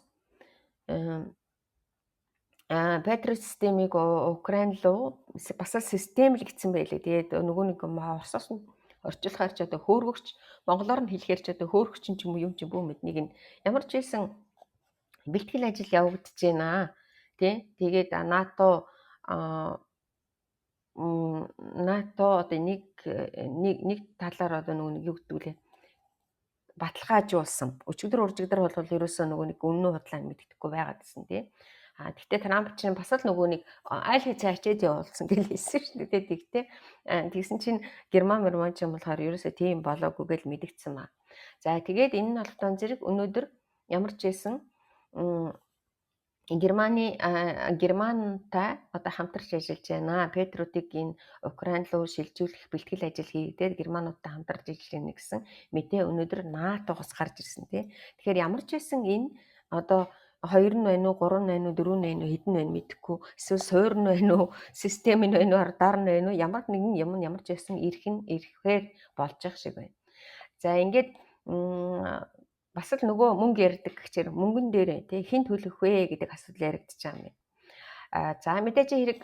Патриот системийг Украин руу бас л систем л гэсэн байлээ. Тэгээд нөгөө нэг Оросоос нь Орчуулахаар ч одоо хөөргөгч, монголоор нь хэлэхээр ч одоо хөөргөгч ч юм уу юм ч бүү мэднийг нь ямар ч байсан бэлтгэл ажил явагдаж байна. Тэ? Тэгээд НАТО НАТО одоо нэг нэг нэг талаар одоо нөгөө нэг юу гэдэг лээ баталгаажуулсан. Өчигдөр уржигдар бол ерөөсөө нөгөө нэг өмнө нь худлаа мэддэхгүй байгаад байсан тий. А тэгтээ Трамп чинь бас л нөгөө нэг айл хэзээ ачаад явуулсан гэж хэлсэн шүү дээ. Тэгтээ тэгсэн чинь Герман Мерман ч юм болохоор ерөөсөө тийм болоогүй гэж мэдэгдсэн ба. За тэгээд энэ нь холбоотой зэрэг өнөөдөр ямар ч байсан Германы Германтай одоо хамтарч ажиллаж байна. Петруудыг энэ Украин руу шилжүүлэх бэлтгэл ажил хийгдээд Германуудтай хамтарч ажиллаж байна гэсэн мэдээ өнөөдөр НАТОгоос гарч ирсэн тий. Тэгэхээр ямар ч байсан энэ одоо 2 нь байна уу, 3 нь байна уу, 4 нь байна уу, хэдэн байна мэдэхгүй. Эсвэл суур нь байна уу, систем нь байна уу, радар нь байна уу, ямар нэгэн юм нь ямар ч байсан ирэх нь ирэхээр болж явах шиг байна. За ингээд бас л нөгөө мөнгө ярьдаг гэхчээр мөнгөн дээр тий хэн төлөх вэ гэдэг асуудал яригдчих юм байна. А за мэдээж хэрэг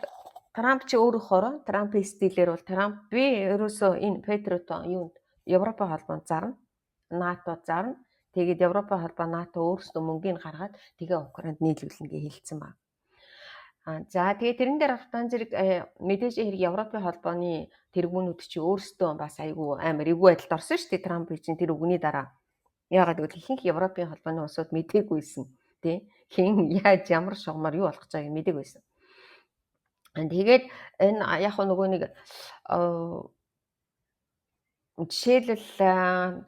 Трамп чи өөрөөхөөрөө Трампын стилээр бол Трамп би ерөөсөө энэ Петрот юунд Европын холбоонд зарна. НАТО зарна. Тэгээд Европын холбоо НАТО өөрсдөө мөнгийг гаргаад тэгээ Украинд нийлүүлнэ гэж хэлсэн ба. А за тэгээ тэрэн дээр автан зэрэг мэдээж хэрэг Европын холбооны тэргүүнүүд чи өөрсдөө бас айгүй амар эвгүй байдалд орсон шүү дээ. Трамп чинь тэр үгний дараа. Яагаад гэвэл ихэнх Европын холбооны улсууд мдэггүйсэн тий. Хэн яаж ямар шугамар юу болох гэж байгааг мдэггүйсэн. Тэгээд энэ яг нөгөө нэг жишээлбэл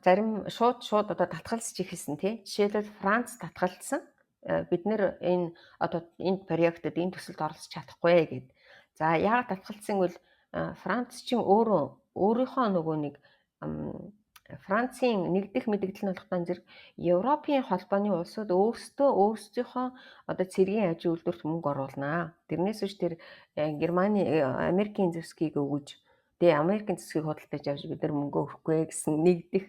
зарим шууд шууд одоо татгалзаж эхэлсэн тий. Жишээлбэл Франц татгалзсан. Бид нэр энэ одоо энэ проектэд энэ төсөлд оролцож чадахгүй гэд. За яагаад татгалзсан гэвэл Франц чинь өөрөө өөрийнхөө нөгөө нэг Францын нэгдэх мэдэгдэл нь болохтой зэрэг Европын холбооны улсууд өөрсдөө өөрсдийнхөө одоо цэргийн ажил үйлдвэрт мөнгө оруулнаа. Тэрнээс биш тэр Германы Америкийн зэвсгийг өгөж тэгээ Америкийн зэвсгийг худалдаж авч бид нар мөнгө өгөхгүй гэсэн нэгдэх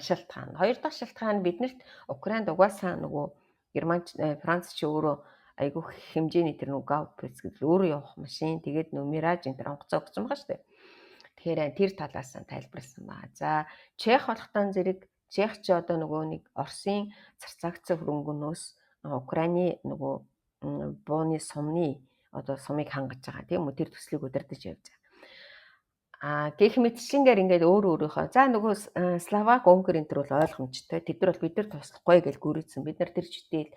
шалтгаан. Хоёр дахь шалтгаан нь биднэрт Украинд угаасаа нөгөө Герман Франц чи өөрөө айгүйх хэмжээний тэр нөгөө Гаупец гэдэг өөрөө явах машин тэгээд нөгөө Мираж энэ тэр онгоцоо өгсөн байгаа шүү дээ. Тэгэхээр тэр талаас нь тайлбарласан ба. За Чех болохтон зэрэг Чех чи одоо нөгөө нэг Оросын царцаагцсан хөрөнгөнөөс Украины нөгөө бууны сумны одоо сумыг хангаж байгаа тийм үү, тэр төслийг удирдах явж байгаа. А гэх мэтчилэнгээр ингээд өөр өөрөөхөө за нөгөө Словак, Унгар энэ төр бол ойлгомжтой. Тэд нар бол бид нар туслахгүй гэж гүрийцэн. Бид нар тэр читэл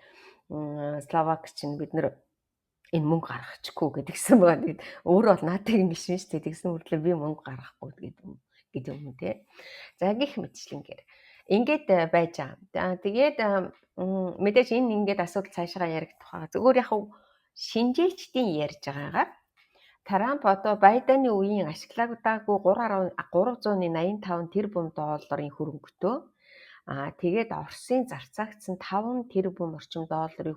Словак чинь бид нар энэ мөнгө гаргачихгүй гэдгсэн байгаа. Тэгээд өөрөө бол наатыг гишүүн шүү дээ. Тэгсэн мөртлөө би мөнгө гаргахгүй гэдэг юм тий. За гих мэтчилэнгээр ингээд байж байгаа. За тэгээд мэдээж энэ ингээд асуудал цаашаа яригдах байгаа. Зүгээр яг шинжээчдийн ярьж байгаагаар Трамп одоо Байданы үеийн ашиглагдаагүй 3.385 тэрбум долларын хөрөнгөтөө тэгээд Оросын зарцаагдсан 5 тэрбум орчим долларын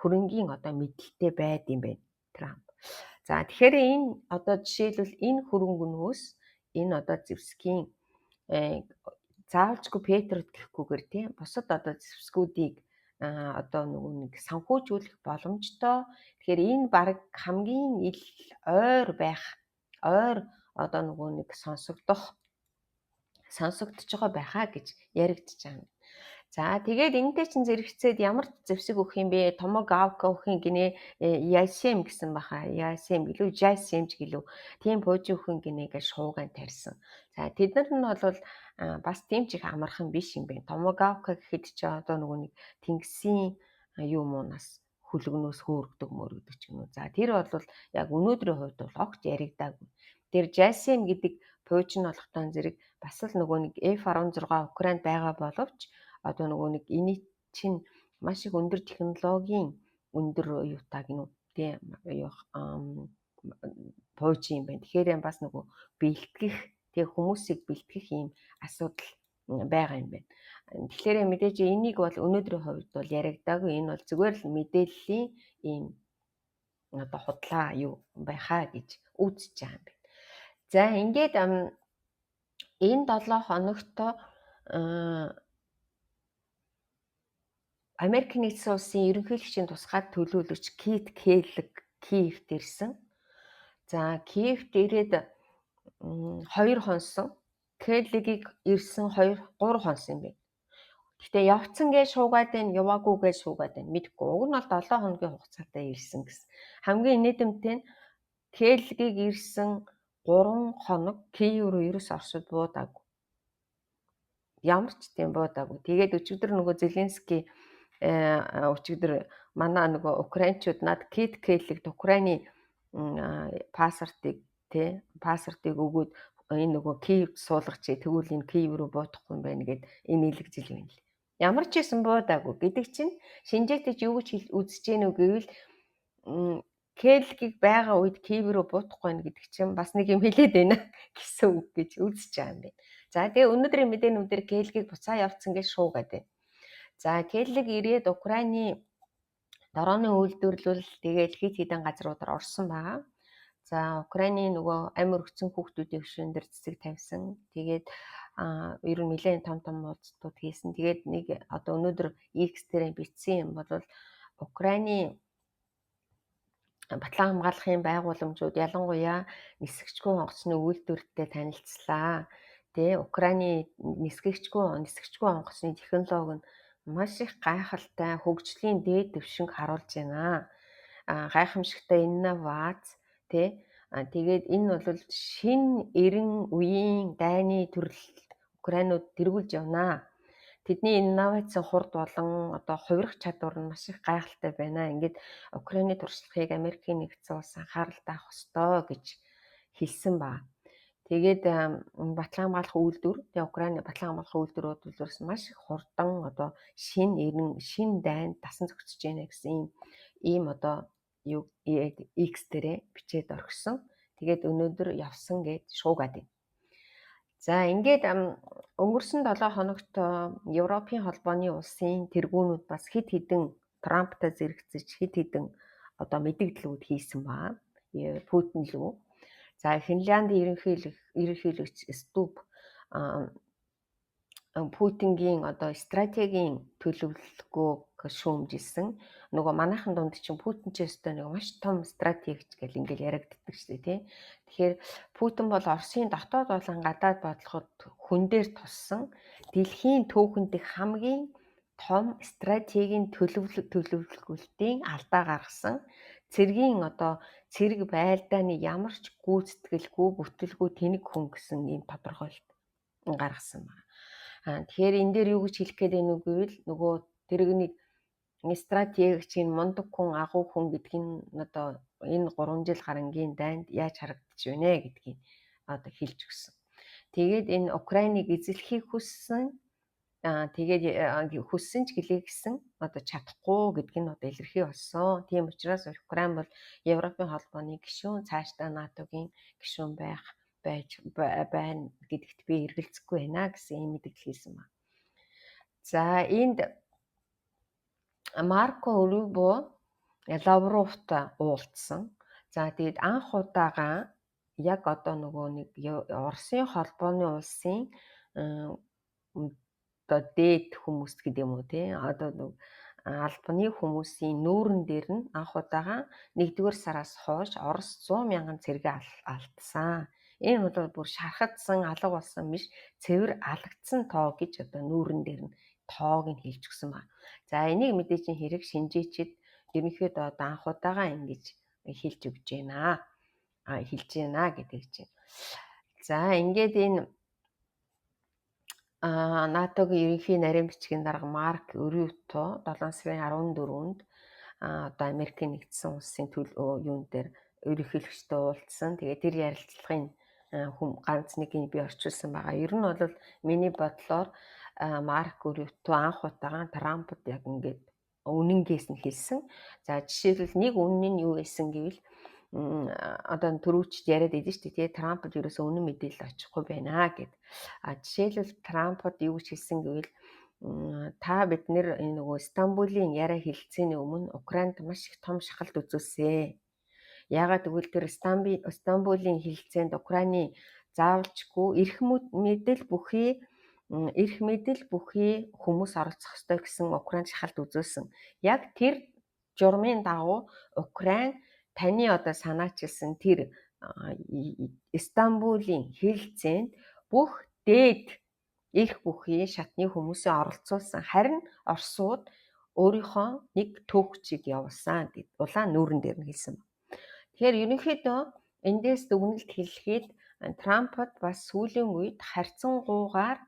хөрөнгийн одоо мэдлэлтэй байд юм байна Трамп. За тэгэхээр энэ одоо жишээлбэл энэ хөрөнгөнөөс энэ одоо зэвсгийн заавалчгүй Петрот гэхгүйгээр тийм бусад одоо зэвсгүүдийг одоо нөгөө нэг санхүүжүүлэх боломжтой. Тэгэхээр энэ баг хамгийн ил ойр байх, ойр одоо нөгөө нэг сонсогдох сонсогдож байгаа байхаа гэж яригдчих юм. За тэгээд энэтэй чинь зэрэгцээд ямар зэвсэг өгөх юм бэ? Томогавка өгөх юм гинэ, Ясем гэсэн баха. Ясем гэлүү, Жасем ч гэлүү. Тийм пуужи өгөх юм гинэ гэж шууган тарьсан. За тэд нар нь бол бас тийм ч их амархан биш юм байна. Томогавка гэхэд чи одоо нөгөө нэг тэнгисийн юу муунаас хөлгөнөөс хөөргдөг мөргдөг ч юм уу. За тэр бол яг өнөөдрийн хувьд бол огт яригдаагүй. Тэр Жасем гэдэг пууж нь болохтон зэрэг бас л нөгөө нэг F16 Украинд байгаа боловч одоо нөгөө нэг энэ чинь маш их өндөр технологийн өндөр юутай гинүү тийм юу пууж юм байна. Тэгэхээр бас нөгөө бэлтгэх тэг хүмүүсийг бэлтгэх ийм асуудал байгаа юм байна. Тэгэхээр мэдээж энийг бол өнөөдрийн хувьд бол яригдаагүй. Энэ бол зүгээр л мэдээллийн ийм одоо худлаа юу байхаа гэж үзэж байгаа юм байна. За ингээд энэ 7 хоногт Америк нэгдсэн улсын ерөнхийлөгчийн тусгаар төлөөлөгч Кит Келлог Киевт ирсэн. За Киевт ирээд 2 хонсон. Келлигийг ирсэн 2 3 хонос юм байна. Гэхдээ явцсан гэж шуугаад байна, яваагүй гэж шуугаад байна. Мэдэхгүй. Уг нь бол 7 хоногийн хугацаатай ирсэн гэсэн. Хамгийн инээдэмтэй нь Келлигийг ирсэн 3 хоног Киев руу ерөөс Оросууд буудаагүй. Ямар ч тийм буудаагүй. Тэгээд өчигдөр нөгөө Зеленский өчигдөр манай нөгөө украинчууд над Кит Келлигт Украины паспортыг тий паспортыг өгөөд энэ нөгөө Киевд суулгачих, тэгвэл энэ Киев руу буудахгүй юм байна гэд энэ нийлэгжил юм л. Ямар ч юм буудаагүй гэдэг чинь шинжээтэй юу гэж үзэж гэнэ үү гэвэл Келлигийг байгаа үед Киев руу буудахгүй байна гэдэг чинь бас нэг юм хэлээд байна гэсэн үг гэж үзэж байгаа юм байна. За тэгээ өнөөдрийн мэдээнүүдээр Келлигийг буцаа явцсан гэж шуугаад байна. За Келлиг ирээд Украины дорооны үйлдвэрлэл тэгээд хит хитэн газруудаар орсон байгаа. За Украины нөгөө амь өргөцсөн хүүхдүүдийн хөшөөн дээр цэцэг тавьсан. Тэгээд ер нь нэлээд том том уулзалтууд хийсэн. Тэгээд нэг одоо өнөөдөр X дээр бичсэн юм бол Украины батлан хамгаалахын байгууламжууд ялангуяа нисгэгчгүй онгоцны үйлдвэртэй танилцлаа. Тэ Украины нисгэгчгүй онгоцны технологи нь маш их гайхалтай хөгжлийн дээд түвшинг харуулж байна. Гайхамшигтай инновац тэ тэгээд энэ бол шинэ 90 үеийн дайны төрөл Украинууд тэргүүлж явнаа. Тэдний инновацийн хурд болон одоо хувирах чадвар нь маш их гайхалтай байна. Ингээд Украины туршлагыг Америкийн нэгдсэн улс анхаарал авах ёстой гэж хэлсэн ба. Тэгээд батлан хамгаалах үйлдвэр, тэгээ Украины батлан хамгаалах үйлдвэрүүд бол маш их хурдан одоо шинэ 90 шинэ дайнд дасан зохицож байна гэсэн ийм одоо юу X дээрээ бичээд орхисон. Тэгээд өнөөдөр явсан гэж шуугаад байна. За ингээд өнгөрсөн 7 хоногт Европын холбооны улсын тэргүүнүүд бас хэд хэдэн Трамптай зэрэгцэж хэд хэдэн одоо мэдэгдлүүд хийсэн ба. Путин лүү. За Финляндийн ерөнхийлөгч Стуб Путингийн одоо стратегийн төлөвлөгөөг шүүмжилсэн. Нөгөө манайхан дунд чинь Путин ч өстой нэг маш том стратегч гэл ингээл яригддаг шүү дээ, тий. Тэгэхээр Путин бол Оросын дотоод болон гадаад бодлогод хүн дээр туссан дэлхийн түүхэн дэх хамгийн том стратегийн төлөвлөгөөлтийн алдаа гаргасан цэргийн одоо цэрэг байлдааны ямар ч гүйцэтгэлгүй бүтэлгүй тэнэг хүн гэсэн ийм тодорхойлолт гаргасан байна. Тэгэхээр энэ дээр юу гэж хэлэх гээд байна вэ гэвэл нөгөө тэрэгнийг стратегч энэ мундаг хүн, агуу хүн гэдг нь одоо энэ 3 жил гарангийн дайнд яаж харагдаж байна гэдгийг одоо хэлж өгсөн. Тэгээд энэ Украиныг эзлэхийг хүссэн, тэгээд хүссэн ч гэлээ гэсэн одоо чадахгүй гэдг нь одоо илэрхий болсон. Тийм учраас Украин бол Европын холбооны гишүүн, цаашдаа НАТО-гийн гишүүн байх байж байна гэдэгт би эргэлзэхгүй байна гэсэн ийм мэдээлэл хийсэн байна. За энд Марко Рубио Лавровтой уулзсан. За тэгээд анх удаага яг одоо нөгөө нэг Оросын холбооны улсын одоо дээд хүмүүс гэдэг юм уу тий одоо нэг албаны хүмүүсийн нүүрэн дээр нь анх удаага 1-р сараас хойш Орос 100 мянган цэрэг алдсан. Энэ бол бүр шархагдсан, алга болсон биш, цэвэр алагдсан тоо гэж одоо нүүрэн дээр нь тоог нь хэлж өгсөн ба. За энийг мэдээж хэрэг шинжээчид ерөнхийдөө одоо анх удаага ингэж хэлж өгч байна. Хэлж байна гэдэг чинь. За ингээд энэ НАТО-гийн ерөнхий нарийн бичгийн дарга Марк Рюто 7 сарын 14-нд одоо Америкийн нэгдсэн улсын юун дээр ерөнхийлөгчтэй уулзсан. Тэгээд тэр ярилцлагын хүм ганц нэгийг би орчуулсан байгаа. Ер нь бол миний бодлоор Марк Рюто анх удаага Трампд яг ингээд үнэнгээс нь хэлсэн. За жишээлбэл нэг үнэн нь юу байсан гэвэл одоо түрүүчд яриад идэв шүү дээ. Тэгээ Трампд ерөөсөө үнэн мэдээлэл очихгүй байна гэд. А жишээлбэл Трампд юу гэж хэлсэн гэвэл та бид нэр энэ нөгөө Стамбулын яриа хэлэлцээний өмнө Украинд маш их том шахалт үзүүлсэн. Яагаад гэвэл тэр Стамбулын хэлэлцээнд Украины заавалчгүй эрх мэдэл бүхий хүмүүс оролцох ёстой гэсэн Украинд шахалт үзүүлсэн. Яг тэр журмын дагуу Украин таны одоо санаачилсан тэр Стамбулын хэлэлцээнд бүх дээд эрх бүхий шатны хүмүүсээ оролцуулсан. Харин Оросууд өөрийнхөө нэг төөгчийг явуулсан гэд улаан нүүрэн дээр нь хэлсэн. Тэгэхээр ерөнхийдөө эндээс дүгнэлт хэлэхэд Трампд бас сүүлийн үед харьцангуйгаар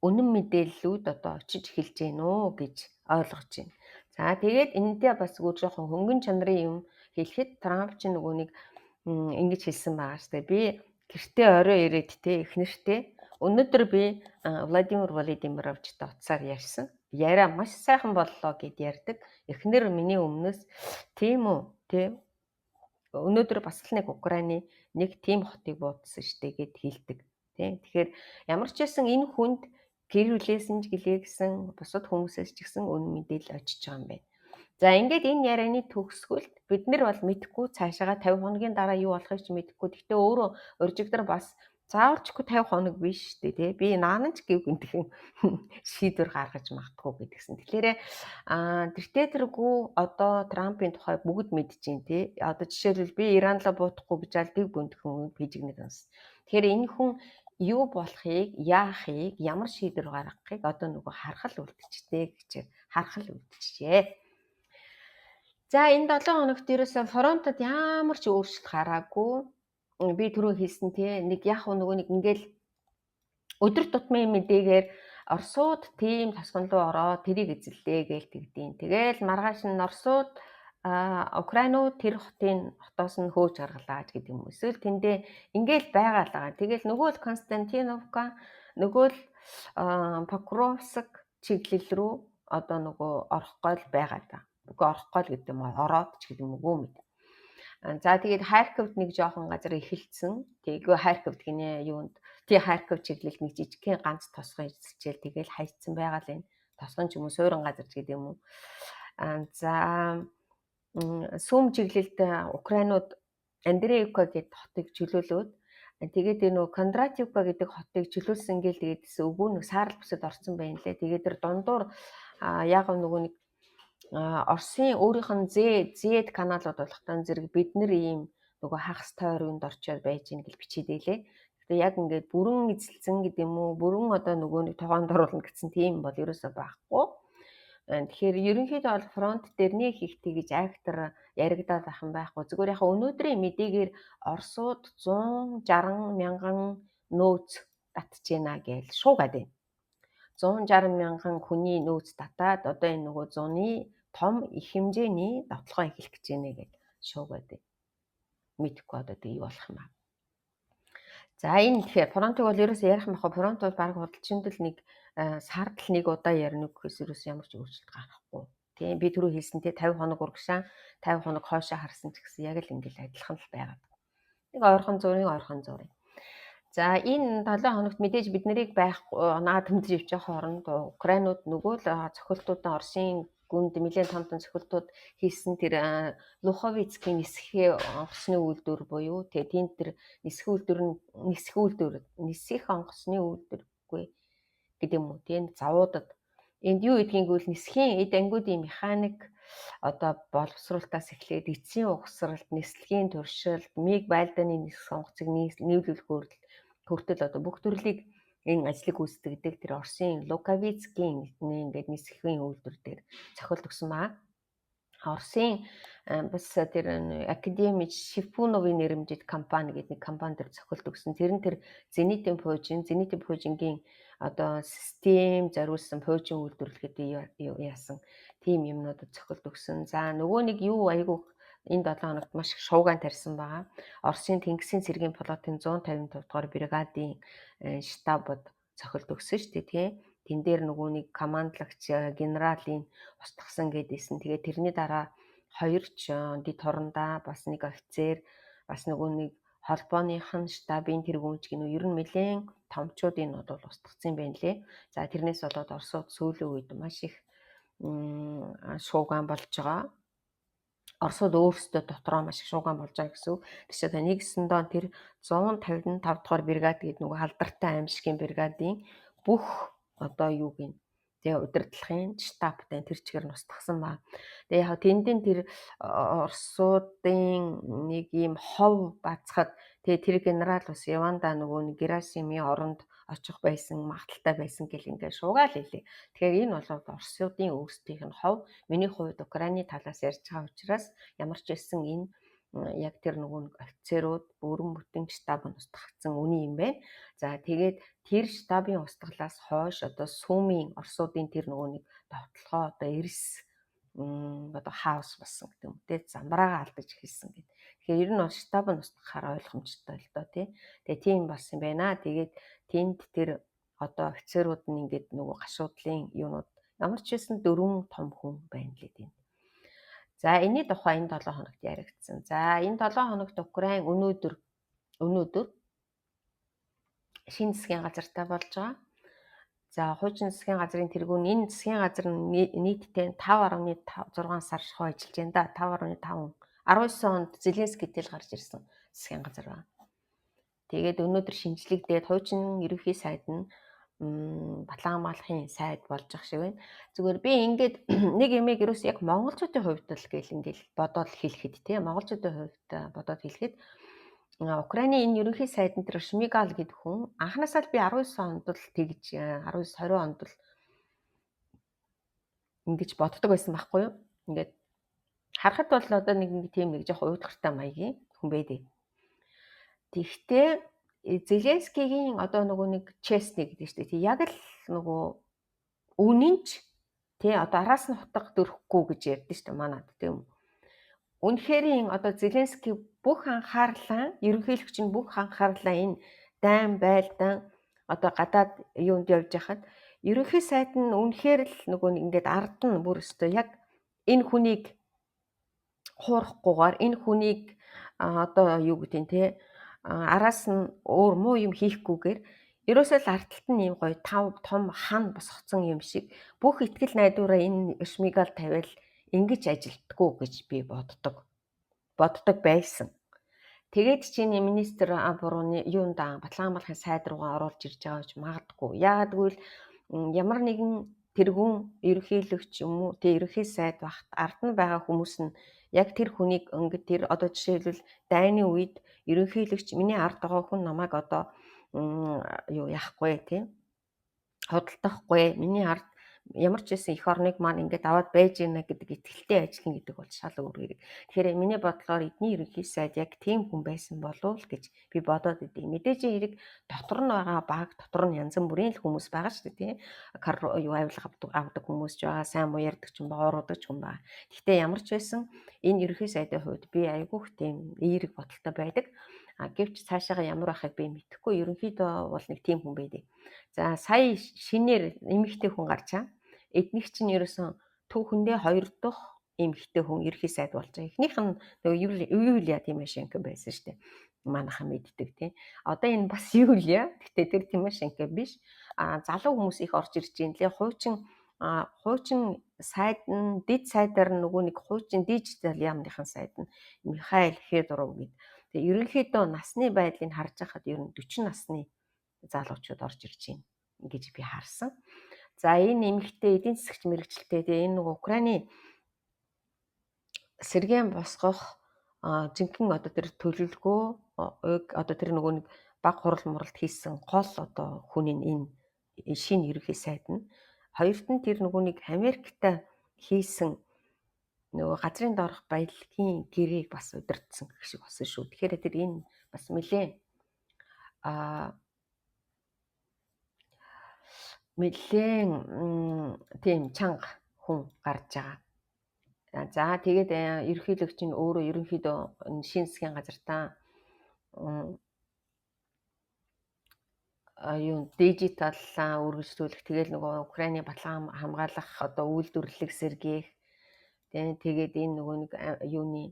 үнэн мэдээллүүд одоо очиж эхэлж гин үү гэж ойлгож байна. За тэгээд энэндээ бас зүгээр жоохон хөнгөн чанарын юм хэлэхэд Трамп ч нөгөө нэг ингэж хэлсэн байгаа шүү дээ. Би гэртээ орой ирээд те эхнэртэй өнөөдөр би Владимир Владимировичтой утсаар ярьсан. Яриа маш сайхан боллоо гэд ярьдаг. Эхнэр миний өмнөөс тийм үү те өнөөдөр бас л нэг Украины нэг тийм хотыг буудсан штэ гэд хэлдэг. Тийм. Тэгэхээр ямар ч байсан энэ хүнд гэр бүлээс нь ч гэлээ гэсэн бусад хүмүүсээс ч гэсэн үнэн мэдээлэл очиж байгаа юм байна. За ингээд энэ ярианы төгсгөлд бид нар бол мэдэхгүй цаашаага 50 хоногийн дараа юу болохыг ч мэдэхгүй. Гэхдээ өөрөө уржигдар бас заавалчгүй 50 хоног биш шүү дээ тий. Би наанан ч гэв гэнтхэн шийдвэр гаргаж магадгүй гэдгсэн. Тэгэхээр тэртээ тэргүй одоо Трампын тухай бүгд мэдж байна тий. Одоо жишээлбэл би Иранлаа буудахгүй гэж аль дэв гүнтхэн пижигнэр унсан. Тэгэхээр энэ хүн юу болохыг, яахыг, ямар шийдвэр гаргахыг одоо нөгөө харах л үлдчихтэй гэж харах л үлдчихжээ. За энэ 7 хоногт ерөөсөө фронтод ямар ч өөрчлөлт гараагүй. Би түрүү хэлсэн тий нэг яг нөгөө нэг ингээл өдөр тутмын мэдээгээр Оросууд тийм тосгон руу ороо тэрийг эзэллээ гээл тэгдэйн. Тэгээл маргааш нь Оросууд Украинууд тэр хотын хотоос нь хөөж гаргалаа ч гэдэг юм. Эсвэл тэндээ ингээл байгаа л байгаа. Тэгэл нөгөө л Константиновка, нөгөө л Покровск чиглэл рүү одоо нөгөө орох гол байгаа даа. Үгүй орох гол гэдэг юм ороод ч гэдэг юм уу мэд. За тэгээд Харьковд нэг жоохон газар эхэлсэн. Тэгээ Харьковд гинэ юунд тий Харьков чиглэлд нэг жижигхэн ганц тосгон эзэлчээл тэгэл хайцсан байгаа л энэ. Тосгон ч юм уу суурин газар ч гэдэг юм уу. За Сүм чиглэлд Украинууд Андреевка гэдэг хотыг чөлөөлөөд тэгээд энэ нөгөө Кондратьевка гэдэг хотыг чөлөөлсөн гээл тэгээд үгүй нэг саарал бүсэд орсон байна лээ. Тэгээд тэр дундуур яг нөгөө нэг Оросын өөрийнх нь Z каналууд болохтой зэрэг бид нэр ийм нөгөө хагас тойроонд орчоод байж гин гэж бичээд байлээ. Гэтэ яг ингээд бүрэн эзэлсэн гэдэг юм уу, бүрэн одоо нөгөө нэг тогоонд оруулна гэсэн тийм бол ерөөсөө байхгүй. Тэгэхээр ерөнхийдөө бол фронт дээр нэг их тэгж актер яригадаад байх юм байхгүй. Зүгээр яг өнөөдрийн мэдээгээр Оросууд 160 мянган нөөц татж байна гэж шуугаад байна. 160 мянган хүний нөөц татаад одоо энэ нөгөө зуны том их хэмжээний давталгаа эхлэх гэж байна гэж шуугаад байна. Мэдэхгүй одоо тэг юу болох юм аа. За энэ тэгэхээр фронтыг бол ерөөсөө ярих юм байхгүй. Фронт бол баг худалчинд л нэг сард л нэг удаа ярина гэхээс ерөөс ямар ч өөрчлөлт гарахгүй. Тийм би түрүү хэлсэн те 50 хоног урагшаа 50 хоног хойшоо харсан ч гэсэн яг л ингээл адилхан л байгаад. Нэг ойрхон зургийн ойрхон зургийн. За энэ 7 хоногт мэдээж бид нарыг байхгүй наад тэмдэж явж байгаа хооронд Украинууд нөгөө л цохилтуудаа Оросын гүнд нэлээд том том цохилтууд хийсэн тэр Луховицкийн нисхээ онгоцны үйлдвэр буюу тэгээ тэнд тэр нисэх үйлдвэр нь нисэх үйлдвэр нисэх онгоцны үйлдвэргүй гэдэг юм уу тийм завуудад энд юу гэдгийг гэвэл нисхийн эд ангиудын механик одоо боловсруулалтаас эхлээд эцсийн угсралт, нислэгийн туршилт, миг байлдааны нисэх онгоцыг нийлүүлэх хүртэл одоо бүх төрлийг энэ ажлыг гүйцэтгэдэг тэр Оросын Лукавицкийн ингээд нисэхийн үйлдвэр дээр цохилт өгсөн ба. Оросын бас тэр академик Шифуновын нэрэмжит компани гэдэг нэг компани дээр цохилт өгсөн. Тэр нь тэр Зенитийн пуужин, Зенитийн пуужингийн одоо систем зориулсан пуужин үйлдвэрлэхэд яасан тийм юмнуудад цохилт өгсөн. За нөгөө нэг юу айгүй энэ 7 хоногт маш их шууган тарьсан байгаа. Оросын Тэнгисийн цэргийн флотын 155 дугаар бригадын штабод цохилт өгсөн шүү дээ тий. Тэн дээр нөгөө нэг командлагч генералын устгасан гэдээсэн. Тэгээд тэрний дараа хоёр ч дэд хорондоо бас нэг офицер бас нөгөө нэг холбооных нь штабын тэргүүнч гинүү ер нь нэлээд томчуудын бол устгацсан юм байна лээ. За тэрнээс болоод Оросууд сүүлийн үед маш их шууган болж байгаа. Оросууд өөрсдөө дотроо маш их шууган болж байгаа гэсэн үг. Тэгэхээр нэгсэндээ тэр 155 дугаар бригад гэдэг нөгөө алдартай аимшигын бригадын бүх одоо юуг нь Тэгээ удирдлагын штабтай тэр чигээр нь устгасан ба. Тэгээ яг тэндийн тэр Оросуудын нэг ийм хов бацхад тэгээ тэр генерал бас явандаа нөгөө нэг Герасимын оронд очих байсан магадaltaй байсан гэл ингээд шуугаал хэлээ. Тэгэхээр энэ бол Оросуудын өөрсдийнх нь хов. Миний хувьд Украины талаас ярьж байгаа учраас ямар ч байсан энэ яг тэр нөгөө нэг офицерууд бүрэн бүтэн штаб нь устгагдсан үний юм байна. За тэгээд тэр штабын устгалаас хойш одоо Сүмийн Оросуудын тэр нөгөө нэг довтлогоо одоо эрс одоо хаос болсон гэдэг юм те, замбраагаа алдаж эхэлсэн гэдэг. Тэгэхээр ер нь бол штаб нь устгахаар ойлгомжтой л доо тий. Тэгээ тийм болсон юм байна. Тэгээд тэнд тэр одоо офицерууд нь ингээд нөгөө гашуудлын юунууд ямар ч байсан 4 том хүн байна лээ тийм. За энэний тухай энэ 7 хоногт яригдсан. За энэ 7 хоногт Украин өнөөдөр шинэ засгийн газартай болж байгаа. За хуучин засгийн газрын тэргүүн энэ засгийн газар нь нийтдээ 5.6 сар шахуу ажиллаж байна да. 5.5 19 онд Зеленский тэл гарч ирсэн засгийн газар байна. Тэгээд өнөөдөр шинжлэгдээд хуучин ерөнхий сайд нь Батлан хамгаалахын сайд болж ах шиг байна. Зүгээр би ингээд нэг юмыг ерөөс яг монголчуудын хувьд л гэл ингээл бодоод хэлэхэд тий, монголчуудын хувьд бодоод хэлэхэд Украины энэ ерөнхий сайд энэ тэр Шмигал гэдэг хүн анханасаа л би 19 онд л тэгж 19 20 онд л ингэж боддог байсан байхгүй юу? Ингээд харахад бол одоо нэг ингэ тийм нэг жоох уйдгартай маягийн хүн байдээ. Тэгтээ Зеленскигийн одоо нөгөө нэг честный гэдэг шүү дээ. Яг л нөгөө үнэнч тий, одоо араас нь хутга дөрөхгүй гэж ярьдэн шүү дээ манад, тийм үү. Үнэхэрийн одоо Зеленский бүх анхаарлаа, ерөнхийлөгч нь бүх анхаарлаа энэ дайн байлдаан одоо гадаад юунд явж хахад ерөнхий сайд нь үнэхээр л нөгөө ингээд ард нь бүр өстой яг энэ хүнийг хуурахгүйгээр энэ хүнийг одоо юу гэдэг нь те, араас нь өөр муу юм хийхгүйгээр ерөөсөө л ард талд нь ийм гоё тав том хан босгоцсон юм шиг бүх итгэл найдвараа энэ Шмигал тавиал ингэж ажилтгүү гэж би боддог. Боддог байсан. Тэгээд чиний министр бурууны юунд Батлан хамгаалахын сайд руугаа оруулж ирж байгаа гэж магадгүй. Яагаад гэвэл ямар нэгэн тэргүүн ерөнхийлөгч юм уу тэг ерөнхий сайд багт ард нь байгаа хүмүүс нь яг тэр хүнийг ингээд тэр одоо жишээлбэл дайны үед ерөнхийлөгч миний ард байгаа хүн намайг одоо юу яахгүй тийм худалдахгүй, миний ард ямар ч байсан эх орныг маань ингээд аваад байж гинэ гэдэг итгэлтэй ажиллана гэдэг бол шал өөр хэрэг. Тэгэхээр миний бодлоор эдний ерөнхий сайд яг тийм хүн байсан болов уу гэж би бодоод идэв. Мэдээж хэрэг дотор нь байгаа баг дотор нь янз бүрийн л хүмүүс байгаа шүү дээ тийм. Юу авилга авдаг хүмүүс ч байгаа, сайн муу ярьдаг ч юм ба, уруудаг ч юм ба. Гэхдээ ямар ч байсан энэ ерөнхий сайдын хувьд би айгүйх тийм эерэг бодолтой байдаг. А гэвч цаашаага ямар байхыг би мэдэхгүй. Ерөнхийдөө бол нэг тийм хүн байдаг. За сая шинээр эмэгтэй хүн гарчаа. Эднийх чинь ерөөсөн түүхэндээ хоёр дахь эмэгтэй хүн ерөнхий сайд болж байгаа. Эхнийх нь нөгөө Юлия Тимошенко байсан шүү дээ. Манайхан мэддэг тийм. Одоо энэ бас Юлия. Гэтэ тэр Тимошенко биш. А залуу хүмүүс их орж ирж байна лээ. Хуучин сайд нь дэд сайдаар нөгөө нэг хуучин дижитал яамныхан сайд нь Михаил Федоров гэдэг. Тэгээ ерөнхийдөө насны байдлыг харж байхад ер нь 40 насны залуучууд орж ирж байна гэж би харсан. За энэ эмэгтэй эдийн засагч мэрэгчлээ. Тэгээ энэ нөгөө Украины сэргээн босгох жинхэнэ одоо тэр төлөвлөгөө одоо тэр нөгөө нэг баг хурал муралд хийсэн гол одоо хүн нь энэ шинэ ерөнхий сайд нь. Хоёрт нь тэр нөгөө нэг Америктай хийсэн нөгөө газрын доорх баялагын гэрээг бас удирдсан гэх шиг болсон шүү. Тэгэхээр тэр энэ бас нэлээд нэлээд тийм чанга хүн гарч байгаа. За тэгээд ерөнхийлөгч нь өөрөө ерөнхийдөө шинэ засгийн газартаа юу дижиталлаа үргэлжлүүлэх, тэгэл нөгөө Украины батлан хамгаалах одоо үйлдвэрлэлийг сэргээх, тэгээд энэ нөгөө нэг юуны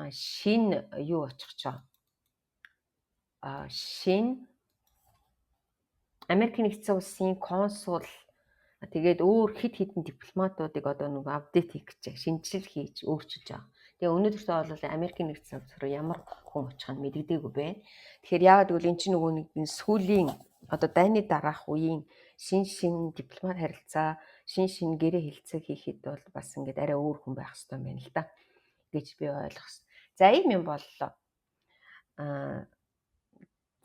шинэ юу очих чоо. Шинэ Америк нэгдсэн улсын консул тэгээд өөр хэд хэдэн дипломатуудыг одоо нөгөө апдейт хийх гэж шинжилэл хийж өөрчилж байгаа. Тэгээ өнөөдөртөө бол Америк нэгдсэн улс руу ямар хүн очих нь мэддэггүй байна. Тэгэхээр яагаад гэвэл эн чинь нөгөө нэг сүүлийн Одоо дайны дараах үеийн шин шин дипломат харилцаа, шин шин гэрээ хэлцээ хийхэд бол бас ингээд арай өөр хүн байх хэрэгтэй юм байна л да гэж би ойлгосон. За, ийм юм боллоо.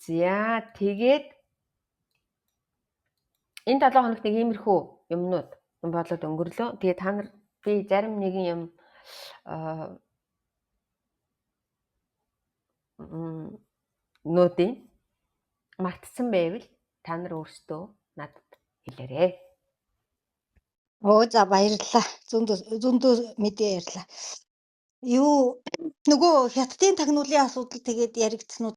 За, тэгээд энэ 7 хоногт нэг иймэрхүү юмнууд юм болоод өнгөрлөө. Тэгээ та нар би зарим нэгэн юм нуудын мартсан байвал та нар өөрсдөө надад хэлээрэй. Оо, за, баярлалаа. Зөндөө зөндөө мэдээ ярьлаа. Юу, нөгөө Хятадын тагнуулын асуудал тэгээд яригдсан уу?